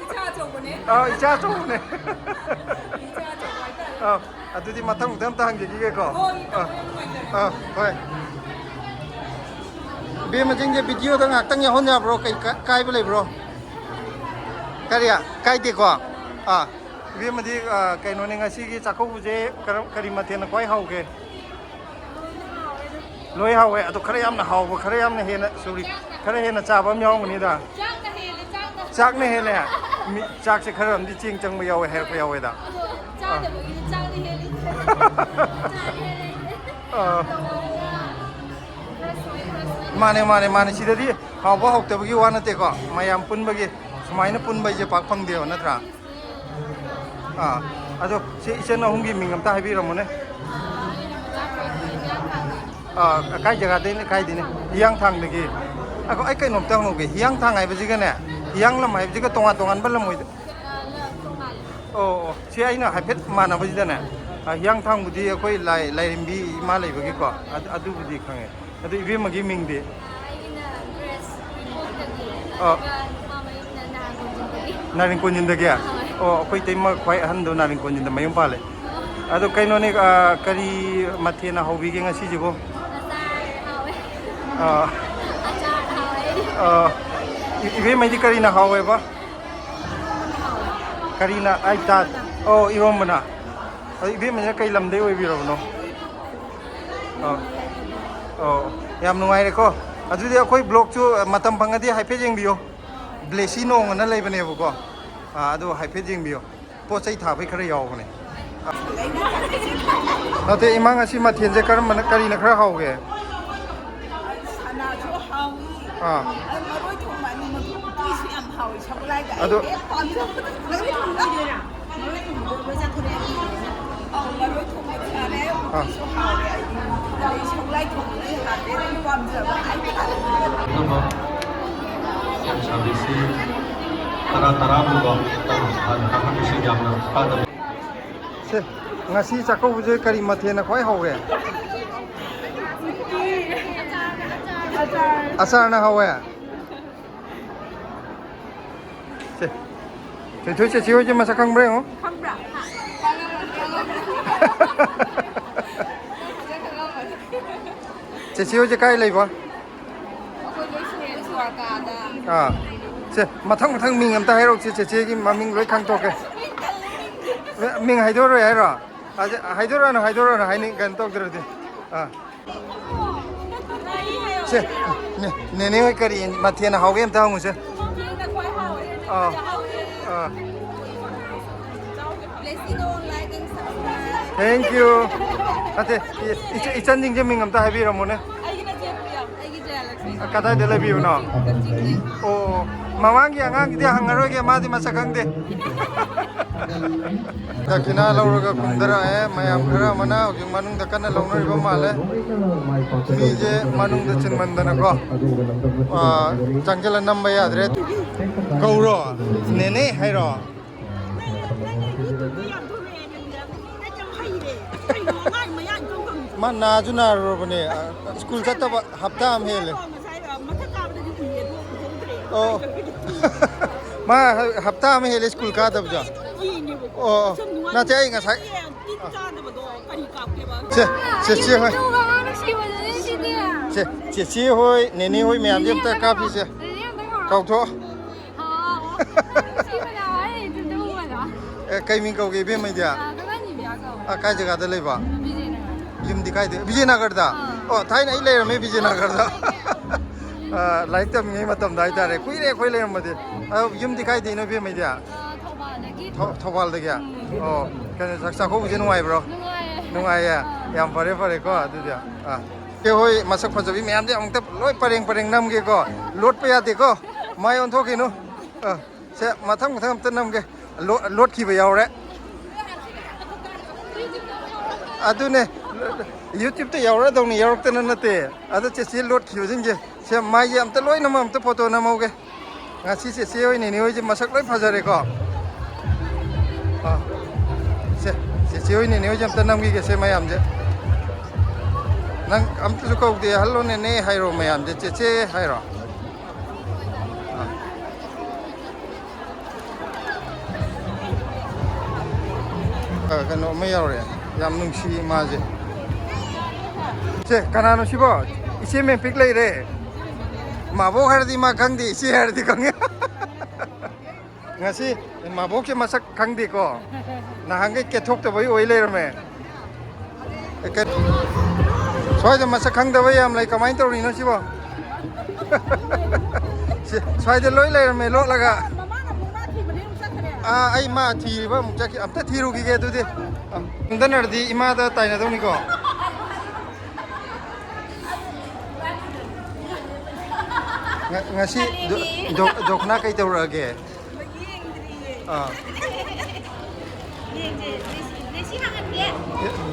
ꯏꯆꯥ ꯑꯆꯧꯕꯅꯦ꯫ ꯑꯥ, ꯏꯆꯥ ꯑꯆꯧꯕꯅꯦ꯫ ꯏꯆꯥ ꯑꯆꯧꯕ ꯍꯥꯏꯇꯥꯔꯦ꯫ ꯑꯥ, ꯑꯗꯨꯗꯤ ꯃꯊꯪ ꯃꯊꯪ ꯑꯝꯇ ꯍꯪꯖꯈꯤꯒꯦꯀꯣ꯫ ꯍꯣꯏ, ꯑꯥ, ꯌꯥꯝ ꯅꯨꯡꯉꯥꯏꯖꯔꯦ꯫ ꯑꯥ, ꯍꯣꯏ꯫ ꯏꯕꯦꯝꯃꯁꯤꯡꯁꯦ ꯚꯤꯗꯤꯑꯣꯗ ꯉꯥꯛꯇꯪ ꯌꯥꯎꯍꯟ ꯌꯥꯕ꯭ꯔꯣ? ꯀꯩ ꯀꯥ-, ꯀꯥꯏꯕ ꯂꯩꯕ꯭ꯔꯣ? ꯀꯔꯤ? ꯀꯥꯏꯗꯦꯀꯣ? ꯑꯥ, ꯏꯕꯦꯝꯃꯗꯤ, ꯑꯥ, ꯀꯩꯅꯣꯅꯦ, ꯉꯁꯤꯒꯤ ꯆꯥꯛꯀꯧꯕꯁꯦ ꯀꯔꯝ-, ꯀꯔꯤ ꯃꯊꯦꯜꯅ ꯈ꯭ꯋꯥꯏ ꯍꯥꯎꯒꯦ? ꯂꯣꯏ ꯍꯥꯎꯋꯦ, ꯑꯗꯣ ꯈꯔ ꯌꯥꯝꯅ ꯍꯥꯎꯕ, ꯈꯔ ꯌꯥꯝꯅ ꯍꯦꯟꯅ, ꯁꯣꯔꯤ, ꯈꯔ ꯍꯦꯟꯅ ꯆꯥꯕ ꯑꯃ ꯌꯥꯎꯔꯝꯒꯅꯤꯗ꯫ ꯆꯥꯛꯅ ꯍꯦꯜꯂꯦ, ꯆꯥꯛꯅ꯫ ꯆꯥꯛꯅ ꯍꯦꯜꯂꯦ? ꯃꯤ, ꯆꯥꯛꯁꯦ ꯈꯔ ꯑꯃꯗꯤ ꯆꯦꯡ ꯆꯪꯕ ꯌꯥꯎꯋꯦ ꯍꯥꯏꯔꯛꯄ ꯌꯥꯎꯋꯦꯗ꯫ ꯑꯗꯣ ꯆꯥꯗꯕꯒꯤꯗꯤ ꯆꯥꯛꯅ ꯍꯦꯜꯂꯤ꯫ ꯑꯥ, ꯈꯔ ꯁꯣꯏ, ꯈꯔ ꯁꯣꯏ꯫ ꯃꯥꯅꯦ, ꯃꯥꯅꯦ, ꯃꯥꯅꯦ꯫ ꯁꯤꯗꯗꯤ ꯍꯥꯎꯕ ꯍꯥꯎꯇꯕꯒꯤ ꯋꯥ ꯅꯠꯇꯦꯀꯣ, ꯃꯌꯥꯝ ꯄꯨꯟꯕꯒꯤ ꯁꯨꯃꯥꯏꯅ ꯄꯨꯟꯕ ꯍꯥꯏꯁꯦ ꯄꯥꯛ ꯐꯪꯗꯦꯕ, ꯅꯠꯇ꯭ꯔꯥ? ꯑꯥ, ꯑꯗꯣ ꯁꯤ ꯏꯆꯟ ꯑꯍꯨꯝꯒꯤ ꯃꯤꯡ ꯑꯝꯇ ꯍꯥꯏꯕꯤꯔꯝꯃꯨꯅꯦ꯫ ꯑꯥ, ꯀꯥꯏ ꯖꯒꯥꯗꯩꯅ ꯀꯥꯏꯗꯩꯅꯦ? ꯍꯤꯌꯥꯡꯊꯥꯡꯗꯒꯤ꯫ ꯑꯈꯣ, ꯑꯩ ꯀꯩꯅꯣꯝꯇ ꯍꯪꯍꯧꯒꯦ꯫ ꯍꯤꯌꯥꯡꯊꯥꯡ ꯍꯥꯏꯕꯁꯤꯒꯅꯦ, ꯍꯤꯌꯥꯡ ꯂꯝ ꯍꯥꯏꯕꯁꯤꯒ ꯇꯣꯉꯥꯟ ꯇꯣꯉꯥꯟꯕ ꯂꯝ ꯑꯣꯏꯗ-, ꯑꯣ, ꯑꯣ꯫ ꯁꯤ ꯑꯩꯅ ꯍꯥꯏꯐꯦꯠ ꯃꯥꯟꯅꯕꯁꯤꯗꯅꯦ, ꯑ, ꯍꯤꯌꯥꯡꯊꯥꯡꯕꯨꯗꯤ ꯑꯩꯈꯣꯏ ꯂꯥꯏ-, ꯂꯥꯏꯔꯦꯝꯕꯤ ꯏꯃꯥ ꯂꯩꯕꯒꯤꯀꯣ, ꯑꯗꯨ, ꯑꯗꯨꯕꯨꯗꯤ ꯈꯪꯉꯦ꯫ ꯑꯗꯨ ꯏꯕꯦꯝꯃꯒꯤ ꯃꯤꯡꯗꯤ? ꯑꯩꯒꯤꯅ ꯒ꯭ꯔꯦꯁ ꯏꯕꯣꯛꯇꯒꯤ, ꯑꯥ꯫ ꯑꯗꯨꯒ ꯅꯨꯄꯥ ꯃꯌꯨꯝꯅ ꯅꯥꯔꯒꯣꯟꯖꯤꯟꯗꯒꯤ꯫ ꯅꯥꯔꯤꯡꯀꯣꯟꯖꯤꯟꯗꯒꯤ? ꯑꯣ, ꯑꯩꯈꯣꯏ ꯏꯇꯩꯃ ꯈ꯭ꯋꯥꯏ ꯑꯍꯟꯗꯣ ꯅꯥꯔꯤꯡꯀꯣꯟꯖꯤꯟꯗ ꯃꯌꯨꯝ ꯄꯥꯜꯂꯦ꯫ ꯑꯗꯣ ꯀꯩꯅꯣꯅꯦ, ꯑ, ꯀꯔꯤ ꯃꯊꯦꯜꯅ ꯍꯧꯕꯤꯒꯦ ꯉꯁꯤꯁꯤꯕꯨ? ꯑꯆꯥꯔ ꯍꯥꯎꯋꯦ꯫ ꯑꯥ꯫ ꯑꯆꯥꯔ ꯍꯥꯎꯋꯦ ꯑꯩꯗꯤ꯫ ꯑꯥ, ꯏ-, ꯏꯕꯦꯝꯃꯩꯗꯤ ꯀꯔꯤꯅ ꯍꯥꯎꯋꯦꯕ? ꯀꯔꯤꯅ? ꯑꯩ ꯇꯥ-, ꯑꯣ, ꯏꯔꯣꯝꯕꯅ꯫ ꯑꯗꯣ ꯏꯕꯦꯝꯃꯁꯤꯅ ꯀꯩ ꯂꯝꯗꯩ ꯑꯣꯏꯕꯤꯔꯕꯅꯣ? ꯑꯣ, ꯑꯣ, ꯌꯥꯝ ꯅꯨꯡꯉꯥꯏꯔꯦꯀꯣ꯫ ꯑꯗꯨꯗꯤ ꯑꯩꯈꯣꯏ ꯕ꯭ꯂꯣꯛꯁꯨ ꯃꯇꯝ ꯐꯪꯉꯗꯤ ꯍꯥꯏꯐꯦꯠ ꯌꯦꯡꯕꯤꯌꯣ꯫ ꯕ꯭ꯂꯦꯁꯤ ꯅꯣꯡ ꯑꯅ ꯂꯩꯕꯅꯦꯕꯀꯣ꯫ ꯑꯥ, ꯑꯗꯨ ꯍꯥꯏꯐꯦꯠ ꯌꯦꯡꯕꯤꯌꯣ꯫ ꯄꯣꯠ ꯆꯩ ꯊꯥꯕꯩ ꯈꯔ ꯌꯥꯎꯕꯅꯦ꯫ ꯅꯠꯇꯦ, ꯏꯃꯥ, ꯉꯁꯤ ꯃꯊꯦꯜꯁꯦ ꯀꯔꯝꯕꯅ, ꯀꯔꯤꯅ ꯈꯔ ꯍꯥꯎꯒꯦ? ꯁꯅꯥꯁꯨ ꯍꯥꯎꯏ꯫ ꯑꯥ꯫ ꯑꯗꯨ ꯃꯔꯣꯏ ꯊꯣꯡꯕ ꯑꯅꯤꯃꯛ, ꯎꯇꯤꯁꯨ ꯌꯥꯝ ꯍꯥꯎꯏ꯫ ꯁꯒꯣꯜꯍꯋꯥꯏꯒ ꯑꯗꯣ ꯑꯩ ꯍꯦꯛ ꯄꯥꯝꯖꯕ꯫ ꯃꯔꯣꯏ ꯊꯣꯡꯕ ꯑꯣꯏꯗꯣꯏꯔꯥ? ꯃꯔꯣꯏ ꯊꯣꯡꯕ ꯑꯣꯏꯗꯣꯏꯔꯥ? ꯑꯧ, ꯃꯔꯣꯏ ꯊꯣꯡꯕ ꯆꯥꯔꯦ, ꯑꯥ꯫ ꯎꯇꯤꯁꯨ ꯍꯥꯎꯔꯦ ꯑꯩꯗꯤ꯫ ꯑꯗꯩ ꯁꯒꯣꯜꯍꯋꯥꯏ ꯊꯣꯡꯕꯅ ꯍꯦꯟꯅ ꯍꯥꯎꯔꯦ, ꯑꯩꯅ ꯄꯥꯝꯖꯕ ꯍꯥꯏꯇꯥꯔꯦ꯫ ꯑꯗꯨꯒ ꯌꯥꯝ ꯁꯥꯕꯤꯁꯤ ꯇꯔꯥ ꯇꯔꯥꯒꯨꯝꯕ ꯍꯥꯟꯅ ꯀꯥꯈꯠꯄꯁꯤ ꯌꯥꯝꯅ ꯀꯥꯟꯅꯕ꯫ ꯁꯦ, ꯉꯁꯤ ꯆꯥꯛꯀꯧꯕꯁꯦ ꯀꯔꯤ ꯃꯊꯦꯜꯅ ꯈ꯭ꯋꯥꯏ ꯍꯥꯎꯒꯦ? ꯑꯆꯥꯔ꯫ ꯑꯆꯥꯔꯅ ꯍꯥꯎꯋꯦ꯫ ꯁꯦ, ꯊꯣꯏꯊꯣꯏ, ꯆꯦꯆꯦ ꯍꯣꯏꯁꯦ ꯃꯁꯛ ꯈꯪꯕ꯭ꯔꯥ ꯌꯦꯡꯉꯣ꯫ ꯈꯪꯕ꯭ꯔꯥ? ꯆꯦꯆꯦ ꯍꯣꯏꯁꯦ ꯀꯥꯏ ꯂꯩꯕ? ꯑꯩꯈꯣꯏ ꯂꯣꯏ ꯁꯨꯔꯦ, ꯗ꯭ꯋꯥꯔꯀꯥꯗ꯫ ꯑꯥ꯫ ꯁꯦ, ꯃꯊꯪ ꯃꯊꯪ ꯃꯤꯡ ꯑꯝꯇ ꯍꯥꯏꯔꯛꯎꯁꯦ, ꯆꯦꯆꯦꯒꯤ ꯃꯃꯤꯡ ꯂꯣꯏ ꯈꯪꯇꯣꯛꯀꯦ꯫ ꯃꯤꯡ ꯍꯥꯏꯗꯣꯔꯣꯏ ꯍꯥꯏꯔꯣ? ꯑꯗ ꯍꯥꯏꯗꯣꯔꯛꯑꯅꯨ, ꯍꯥꯏꯗꯣꯔꯛꯑꯅꯨ, ꯍꯥꯏꯅꯤꯡ-, ꯀꯩꯅꯣ ꯇꯧꯗ꯭ꯔꯗꯤ꯫ ꯑꯥ꯫ ꯁꯦ, ꯅꯦ-, ꯅꯦꯅꯦ ꯍꯣꯏ ꯀꯔꯤ ꯃꯊꯦꯜꯅ ꯍꯥꯎꯒꯦ ꯑꯝꯇ ꯍꯪꯉꯨꯁꯦ꯫ ꯑꯥ꯫ ꯑꯥ꯫ Please, you know, like and subscribe. Thank you. ꯅꯠꯇꯦ, ꯏ-, ꯏꯆ-, ꯏꯆꯟꯁꯤꯡꯁꯦ ꯃꯤꯡ ꯑꯝꯇ ꯍꯥꯏꯕꯤꯔꯝꯃꯣꯅꯦ꯫ ꯑꯩꯒꯤ ꯖꯌꯂꯛꯁꯃꯤ꯫ ꯀꯗꯥꯏꯗ ꯂꯩꯕꯤꯕꯅꯣ? ꯀꯛꯆꯤꯡꯗꯩ꯫ ꯑꯣ, ꯃꯃꯥꯡꯒꯤ ꯑꯉꯥꯡꯒꯤꯗꯤ ꯍꯪꯉꯔꯣꯏꯒꯦ, ꯃꯥꯗꯤ ꯃꯁꯛ ꯈꯪꯗꯦ꯫ ꯗꯈꯤꯅꯥ ꯂꯧꯔꯒ ꯀꯨꯝꯊꯔꯛꯑꯦ꯫ ꯃꯌꯥꯝ ꯈꯔ ꯑꯃꯅ ꯍꯧꯖꯤꯛ ꯃꯅꯨꯡꯗ ꯀꯟꯅ ꯂꯧꯅꯔꯤꯕ ꯃꯥꯜꯂꯦ꯫ ꯃꯤꯁꯦ ꯃꯅꯨꯡꯗ ꯆꯤꯟꯃꯟꯗꯅꯀꯣ, ꯑꯥ, ꯆꯪꯁꯤꯜꯂ ꯅꯝꯕ ꯌꯥꯗ꯭ꯔꯦ꯫ ꯀꯧꯔꯣ? ꯅꯦꯅꯦ ꯍꯥꯏꯔꯣ? ꯃꯥ ꯅꯥꯁꯨ ꯅꯥꯔꯨꯔꯕꯅꯦ, ꯑ, ꯁ꯭ꯀꯨꯜ ꯆꯠꯇꯕ ꯍꯞꯇꯥ ꯑꯃ ꯍꯦꯜꯂꯦ꯫ ꯑꯣ꯫ ꯃꯥ ꯍꯞꯇꯥ ꯑꯃ ꯍꯦꯜꯂꯦ ꯁ꯭ꯀꯨꯜ ꯀꯥꯗꯕꯁꯦ꯫ ꯑꯣ, ꯅꯠꯇꯦ, ꯑꯩ ꯉꯁꯥꯏ, ꯁꯦ, ꯆꯦꯆꯦ ꯍꯣꯏ꯫ ꯁꯦ, ꯆꯦꯆꯦ ꯍꯣꯏ, ꯅꯦꯅꯦ ꯍꯣꯏ ꯃꯌꯥꯝꯁꯦ ꯑꯝꯇ ꯀꯥꯞꯄꯤꯁꯦ꯫ ꯀꯧꯊꯣꯛꯑꯣ꯫ ꯑꯦ, ꯀꯩ ꯃꯤꯡ ꯀꯧꯒꯦ ꯏꯕꯦꯝꯃꯩꯗꯤ? ꯑ, ꯀꯩꯅꯣ ꯅꯤꯕꯤꯌꯥ ꯀꯧꯋꯦ꯫ ꯑ, ꯀꯥꯏ ꯖꯒꯥꯗ ꯂꯩꯕ? ꯕꯤꯖꯦꯅꯒꯔ꯫ ꯌꯨꯝꯗꯤ ꯀꯥꯏꯗ? ꯕꯤꯖꯦꯅꯒꯔꯗ? ꯑꯥ꯫ ꯑꯣ, ꯊꯥꯏꯅ ꯑꯩ ꯂꯩꯔꯝꯃꯦ ꯕꯤꯖꯦꯅꯒꯔꯗ꯫ ꯑ, ꯂꯥꯏꯔꯤꯛ ꯇꯝꯃꯤꯉꯩ ꯃꯇꯝꯗ ꯍꯥꯏꯇꯥꯔꯦ꯫ ꯀꯨꯏꯔꯦ ꯑꯩꯈꯣꯏ ꯂꯩꯔꯝꯕꯗꯤ꯫ ꯑꯗꯣ ꯌꯨꯝꯗꯤ ꯀꯥꯏꯗꯩꯅꯣ ꯏꯕꯦꯝꯃꯩꯗꯤ? ꯑ, ꯊꯧ- ꯊꯧꯕꯥꯜꯗꯒꯤ? ꯑꯣ, ꯀꯩꯅꯣ, ꯆꯥꯛ ꯆꯥꯛꯀꯧꯕꯁꯦ ꯅꯨꯡꯉꯥꯏꯕ꯭ꯔꯣ? ꯅꯨꯡꯉꯥꯏꯌꯦ꯫ ꯅꯨꯡꯉꯥꯏꯌꯦ? ꯑꯥ꯫ ꯌꯥꯝ ꯐꯔꯦ, ꯐꯔꯦꯀꯣ꯫ ꯑꯗꯨꯗꯤ, ꯑꯥ, ꯏꯆꯦ ꯍꯣꯏ ꯃꯁꯛ ꯐꯖꯕꯤ ꯃꯌꯥꯝꯁꯦ ꯑꯃꯨꯛꯇ ꯂꯣꯏ ꯄꯔꯦꯡ ꯄꯔꯦꯡ ꯅꯝꯒꯦꯀꯣ꯫ ꯂꯣꯠꯄ ꯌꯥꯗꯦꯀꯣ꯫ ꯃꯥꯏ ꯑꯣꯟꯊꯣꯛꯈꯤꯅꯨ꯫ ꯑꯥ, ꯁꯦ, ꯃꯊꯪ ꯃꯊꯪ ꯑꯝꯇ ꯅꯝꯒꯦ꯫ ꯂꯣ- ꯂꯣꯠꯈꯤꯕ ꯌꯥꯎꯔꯦ꯫ ꯑꯗꯨꯅꯦ, YouTube-ꯇ ꯌꯥꯎꯔꯛꯑꯗꯧꯅꯤ, ꯌꯥꯎꯔꯛꯇꯅ ꯅꯠꯇꯦ꯫ ꯑꯗꯣ ꯆꯦꯆꯦ ꯂꯣꯠꯈꯤꯕꯁꯤꯡꯁꯦ, ꯁꯦ, ꯃꯥꯏꯁꯦ ꯑꯝꯇ ꯂꯣꯏꯅꯃꯛ ꯑꯝꯇ ꯐꯣꯇꯣ ꯅꯝꯍꯧꯒꯦ꯫ ꯉꯁꯤ ꯆꯦꯆꯦ ꯍꯣꯏ ꯅꯦꯅꯦ ꯍꯣꯏꯁꯦ ꯃꯁꯛ ꯂꯣꯏ ꯐꯖꯔꯦꯀꯣ꯫ ꯑꯥ, ꯁꯦ, ꯆꯦꯆꯦ ꯍꯣꯏ ꯅꯦꯅꯦ ꯍꯣꯏꯁꯦ ꯑꯝꯇ ꯅꯝꯈꯤꯒꯦ, ꯁꯦ, ꯃꯌꯥꯝꯁꯦ꯫ ꯅꯪ ꯑꯝꯇꯁꯨ ꯀꯧꯗꯦ, "ꯍꯜꯂꯣ ꯅꯦꯅꯦ" ꯍꯥꯏꯔꯣ ꯃꯌꯥꯝꯁꯦ, "ꯆꯦꯆꯦ" ꯍꯥꯏꯔꯣ꯫ ꯑꯥ꯫ ꯑ, ꯀꯩꯅꯣ ꯑꯃ ꯌꯥꯎꯔꯦ꯫ ꯌꯥꯝ ꯅꯨꯡꯁꯤ ꯃꯥꯁꯦ꯫ ꯁꯦ, ꯀꯅꯥꯅꯣ ꯁꯤꯕꯣ? ꯏꯆꯦ ꯃꯦꯝꯄꯤꯛ ꯂꯩꯔꯦ꯫ ꯃꯥꯕꯣꯛ ꯍꯥꯏꯔꯗꯤ ꯃꯥ ꯈꯪꯗꯦ, ꯏꯆꯦ ꯍꯥꯏꯔꯗꯤ ꯈꯪꯉꯦ꯫ ꯉꯁꯤ ꯃꯥꯕꯣꯛꯁꯦ ꯃꯁꯛ ꯈꯪꯗꯦꯀꯣ꯫ ꯅꯍꯥꯟꯈꯩ ꯀꯦꯊꯣꯛꯇꯕꯩ ꯑꯣꯏ ꯂꯩꯔꯝꯃꯦ꯫ ꯑꯦ, ꯀꯩ-, ꯁ꯭ꯋꯥꯏꯗ ꯃꯁꯛ ꯈꯪꯗꯕ ꯌꯥꯝ ꯂꯩ꯫ ꯀꯃꯥꯏꯅ ꯇꯧꯔꯤꯅꯣ ꯁꯤꯕꯣ? ꯁꯤ-, ꯁ꯭ꯋꯥꯏꯗ ꯂꯣꯏ ꯂꯩꯔꯝꯃꯦ ꯂꯣꯠꯂꯒ꯫ ꯃꯃꯥꯅ ꯑꯃꯨꯛ ꯃꯥ ꯊꯤꯕꯅꯦ ꯑꯃꯨꯛ ꯆꯠꯈ꯭ꯔꯦ꯫ ꯑꯥ, ꯑꯩ ꯃꯥ ꯊꯤꯔꯤꯕ ꯑꯃꯨꯛ ꯆꯠꯈꯤ꯫ ꯑꯝꯇ ꯊꯤꯔꯨꯈꯤꯒꯦ ꯑꯗꯨꯗꯤ꯫ ꯑꯝ, ꯆꯪꯗꯅꯔꯗꯤ ꯏꯃꯥꯗ ꯇꯥꯏꯅꯗꯧꯅꯤꯀꯣ꯫ ꯉ-, ꯉꯁꯤ ꯗꯣ-, ꯗꯣ-, ꯗꯣꯛꯅꯥ ꯀꯩ ꯇꯧꯔꯛꯑꯒꯦ? ꯑꯥ꯫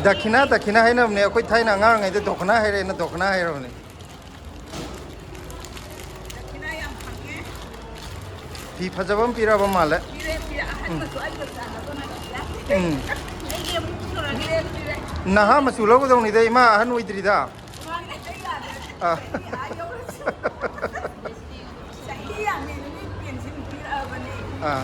ꯗꯈꯤꯅꯥ, ꯗꯈꯤꯅꯥ ꯍꯥꯏꯅꯕꯅꯦ꯫ ꯑꯩꯈꯣꯏ ꯊꯥꯏꯅ ꯑꯉꯥꯡ ꯑꯣꯏꯔꯤꯉꯩꯗ ꯗꯣꯛꯅꯥ ꯍꯥꯏꯔꯛꯑꯦꯅ ꯗꯣꯛꯅꯥ ꯍꯥꯏꯔꯕꯅꯦ꯫ ꯐꯤ ꯐꯖꯕ ꯑꯃ ꯄꯤꯔꯛꯑꯕ ꯃꯥꯜꯂꯦ꯫ ꯎꯝ꯫ ꯎꯝ꯫ ꯅꯍꯥ ꯃꯆꯨ ꯂꯧꯒꯗꯧꯅꯤꯗ, ꯏꯃꯥ ꯑꯍꯟ ꯑꯣꯏꯗ꯭ꯔꯤꯗ꯫ ꯑꯥ꯫ ꯑꯥ꯫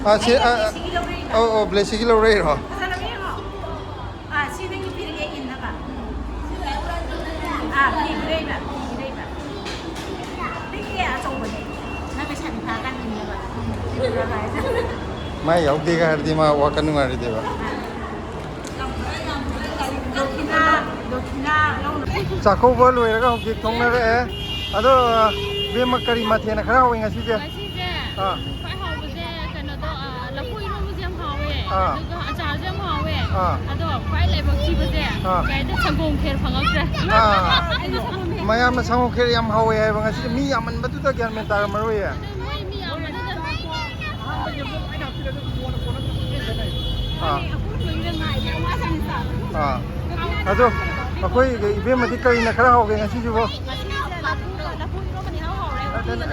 ꯑꯥ, ꯁꯤ, ꯑꯥ, ꯑꯧ, ꯑꯧ, ꯕ꯭ꯂꯦꯁꯤꯒꯤ ꯂꯧꯔꯛꯏꯔꯣ? ꯑꯥ, ꯁꯤ ꯅꯪꯒꯤ ꯄꯤꯔꯛꯑꯦ ꯏꯟꯅꯕ꯫ ꯑꯥ, ꯐꯤ ꯄꯤꯔꯛꯏꯕ, ꯐꯤ ꯄꯤꯔꯛꯏꯕ꯫ ꯄꯤꯛꯑꯦ, ꯑꯆꯧꯕꯅꯦ꯫ ꯅꯪ ꯂꯩꯁꯥꯕꯤ ꯐꯥꯔꯀꯥꯟ ꯏꯟꯅꯕ꯫ ꯃꯥ ꯌꯥꯎꯗꯦꯒ ꯍꯥꯏꯔꯗꯤ ꯃꯥ ꯋꯥꯈꯜ ꯅꯨꯡꯉꯥꯏꯔꯣꯏꯗꯣꯏꯕ꯫ ꯆꯥꯛꯀꯧꯕ ꯂꯣꯏꯔꯒ ꯍꯧꯖꯤꯛ ꯊꯣꯡꯅꯔꯛꯑꯦ꯫ ꯑꯗꯣ, ꯏꯕꯦꯝꯃ, ꯀꯔꯤ ꯃꯊꯦꯜꯅ ꯈꯔ ꯍꯥꯎꯋꯤ ꯉꯁꯤꯁꯦ? ꯉꯁꯤꯁꯦ ꯑꯥ꯫ ꯈ꯭ꯋꯥꯏ ꯍꯥꯎꯕꯁꯦ ꯀꯩꯅꯣꯗꯣ, ꯑꯥ, ꯂꯐꯨ ꯏꯔꯣꯝꯕꯁꯦ ꯌꯥꯝ ꯍꯥꯎꯋꯦ꯫ ꯑꯥ꯫ ꯑꯗꯨꯒ ꯑꯆꯥꯔꯁꯨ ꯌꯥꯝ ꯍꯥꯎꯋꯦ꯫ ꯑꯥ꯫ ꯑꯗꯣ ꯈ꯭ꯋꯥꯏ ꯂꯥꯏꯕꯛ ꯊꯤꯕꯁꯦ ꯑꯥ꯫ ꯀꯩ ꯍꯥꯏꯗꯤ ꯁꯪꯒꯣꯝ ꯈꯦꯔ ꯐꯪꯉꯛꯇ꯭ꯔꯦ꯫ ꯑꯥ꯫ ꯃꯌꯥꯝꯅ ꯁꯪꯒꯣꯝ ꯈꯦꯔ ꯌꯥꯝ ꯍꯥꯎꯋꯦ ꯍꯥꯏꯕ ꯉꯁꯤꯁꯦ, ꯃꯤ ꯌꯥꯝꯃꯟꯕꯗꯨꯗ ꯒ꯭ꯌꯥꯟ ꯃꯦꯟ ꯇꯥꯔꯝꯃꯔꯣꯏꯌꯦ꯫ ꯑꯥ꯫ ꯑꯥ꯫ ꯑꯗꯣ ꯑꯩꯈꯣꯏ ꯏꯕꯦꯝꯃꯗꯤ ꯀꯔꯤꯅ ꯈꯔ ꯍꯥꯎꯒꯦ ꯉꯁꯤꯁꯤꯕꯣ?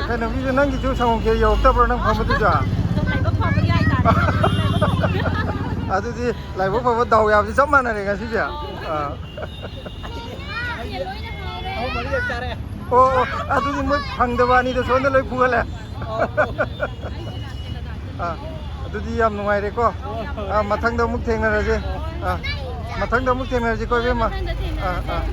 ꯀꯩꯅꯣꯒꯤꯁꯨ ꯅꯪꯒꯤꯁꯨ ꯁꯪꯒꯣꯝ ꯈꯦꯔ ꯌꯧꯔꯛꯇꯕ꯭ꯔꯣ ꯅꯪ ꯐꯝꯕꯗꯨꯁꯨ? ꯑꯗꯨꯗꯤ ꯂꯥꯏꯕꯛ ꯐꯕ ꯗꯥꯎ ꯌꯥꯕꯁꯤ ꯆꯞ ꯃꯥꯟꯅꯔꯦ ꯉꯁꯤꯁꯦ꯫ ꯑꯥ꯫ ꯑꯍꯨꯝ ꯃꯔꯤꯔꯛ ꯆꯥꯔꯦ꯫ ꯑꯣ, ꯑꯣ, ꯑꯗꯨꯗꯤ ꯃꯣꯏ ꯐꯪꯗꯕ ꯑꯅꯤꯗꯣ ꯁꯣꯝꯗ ꯂꯣꯏ ꯐꯨꯍꯜꯂꯦ꯫ ꯑꯥ, ꯑꯗꯨꯗꯤ ꯌꯥꯝ ꯅꯨꯡꯉꯥꯏꯔꯦꯀꯣ꯫ ꯑꯥ, ꯃꯊꯪꯗ ꯑꯃꯨꯛ ꯊꯦꯡꯅꯔꯁꯦ꯫ ꯑꯥ, ꯃꯊꯪꯗ ꯑꯃꯨꯛ ꯊꯦꯡꯅꯔꯁꯤꯀꯣ, ꯏꯕꯦꯝꯃ꯫ ꯑꯥ, ꯑꯥ꯫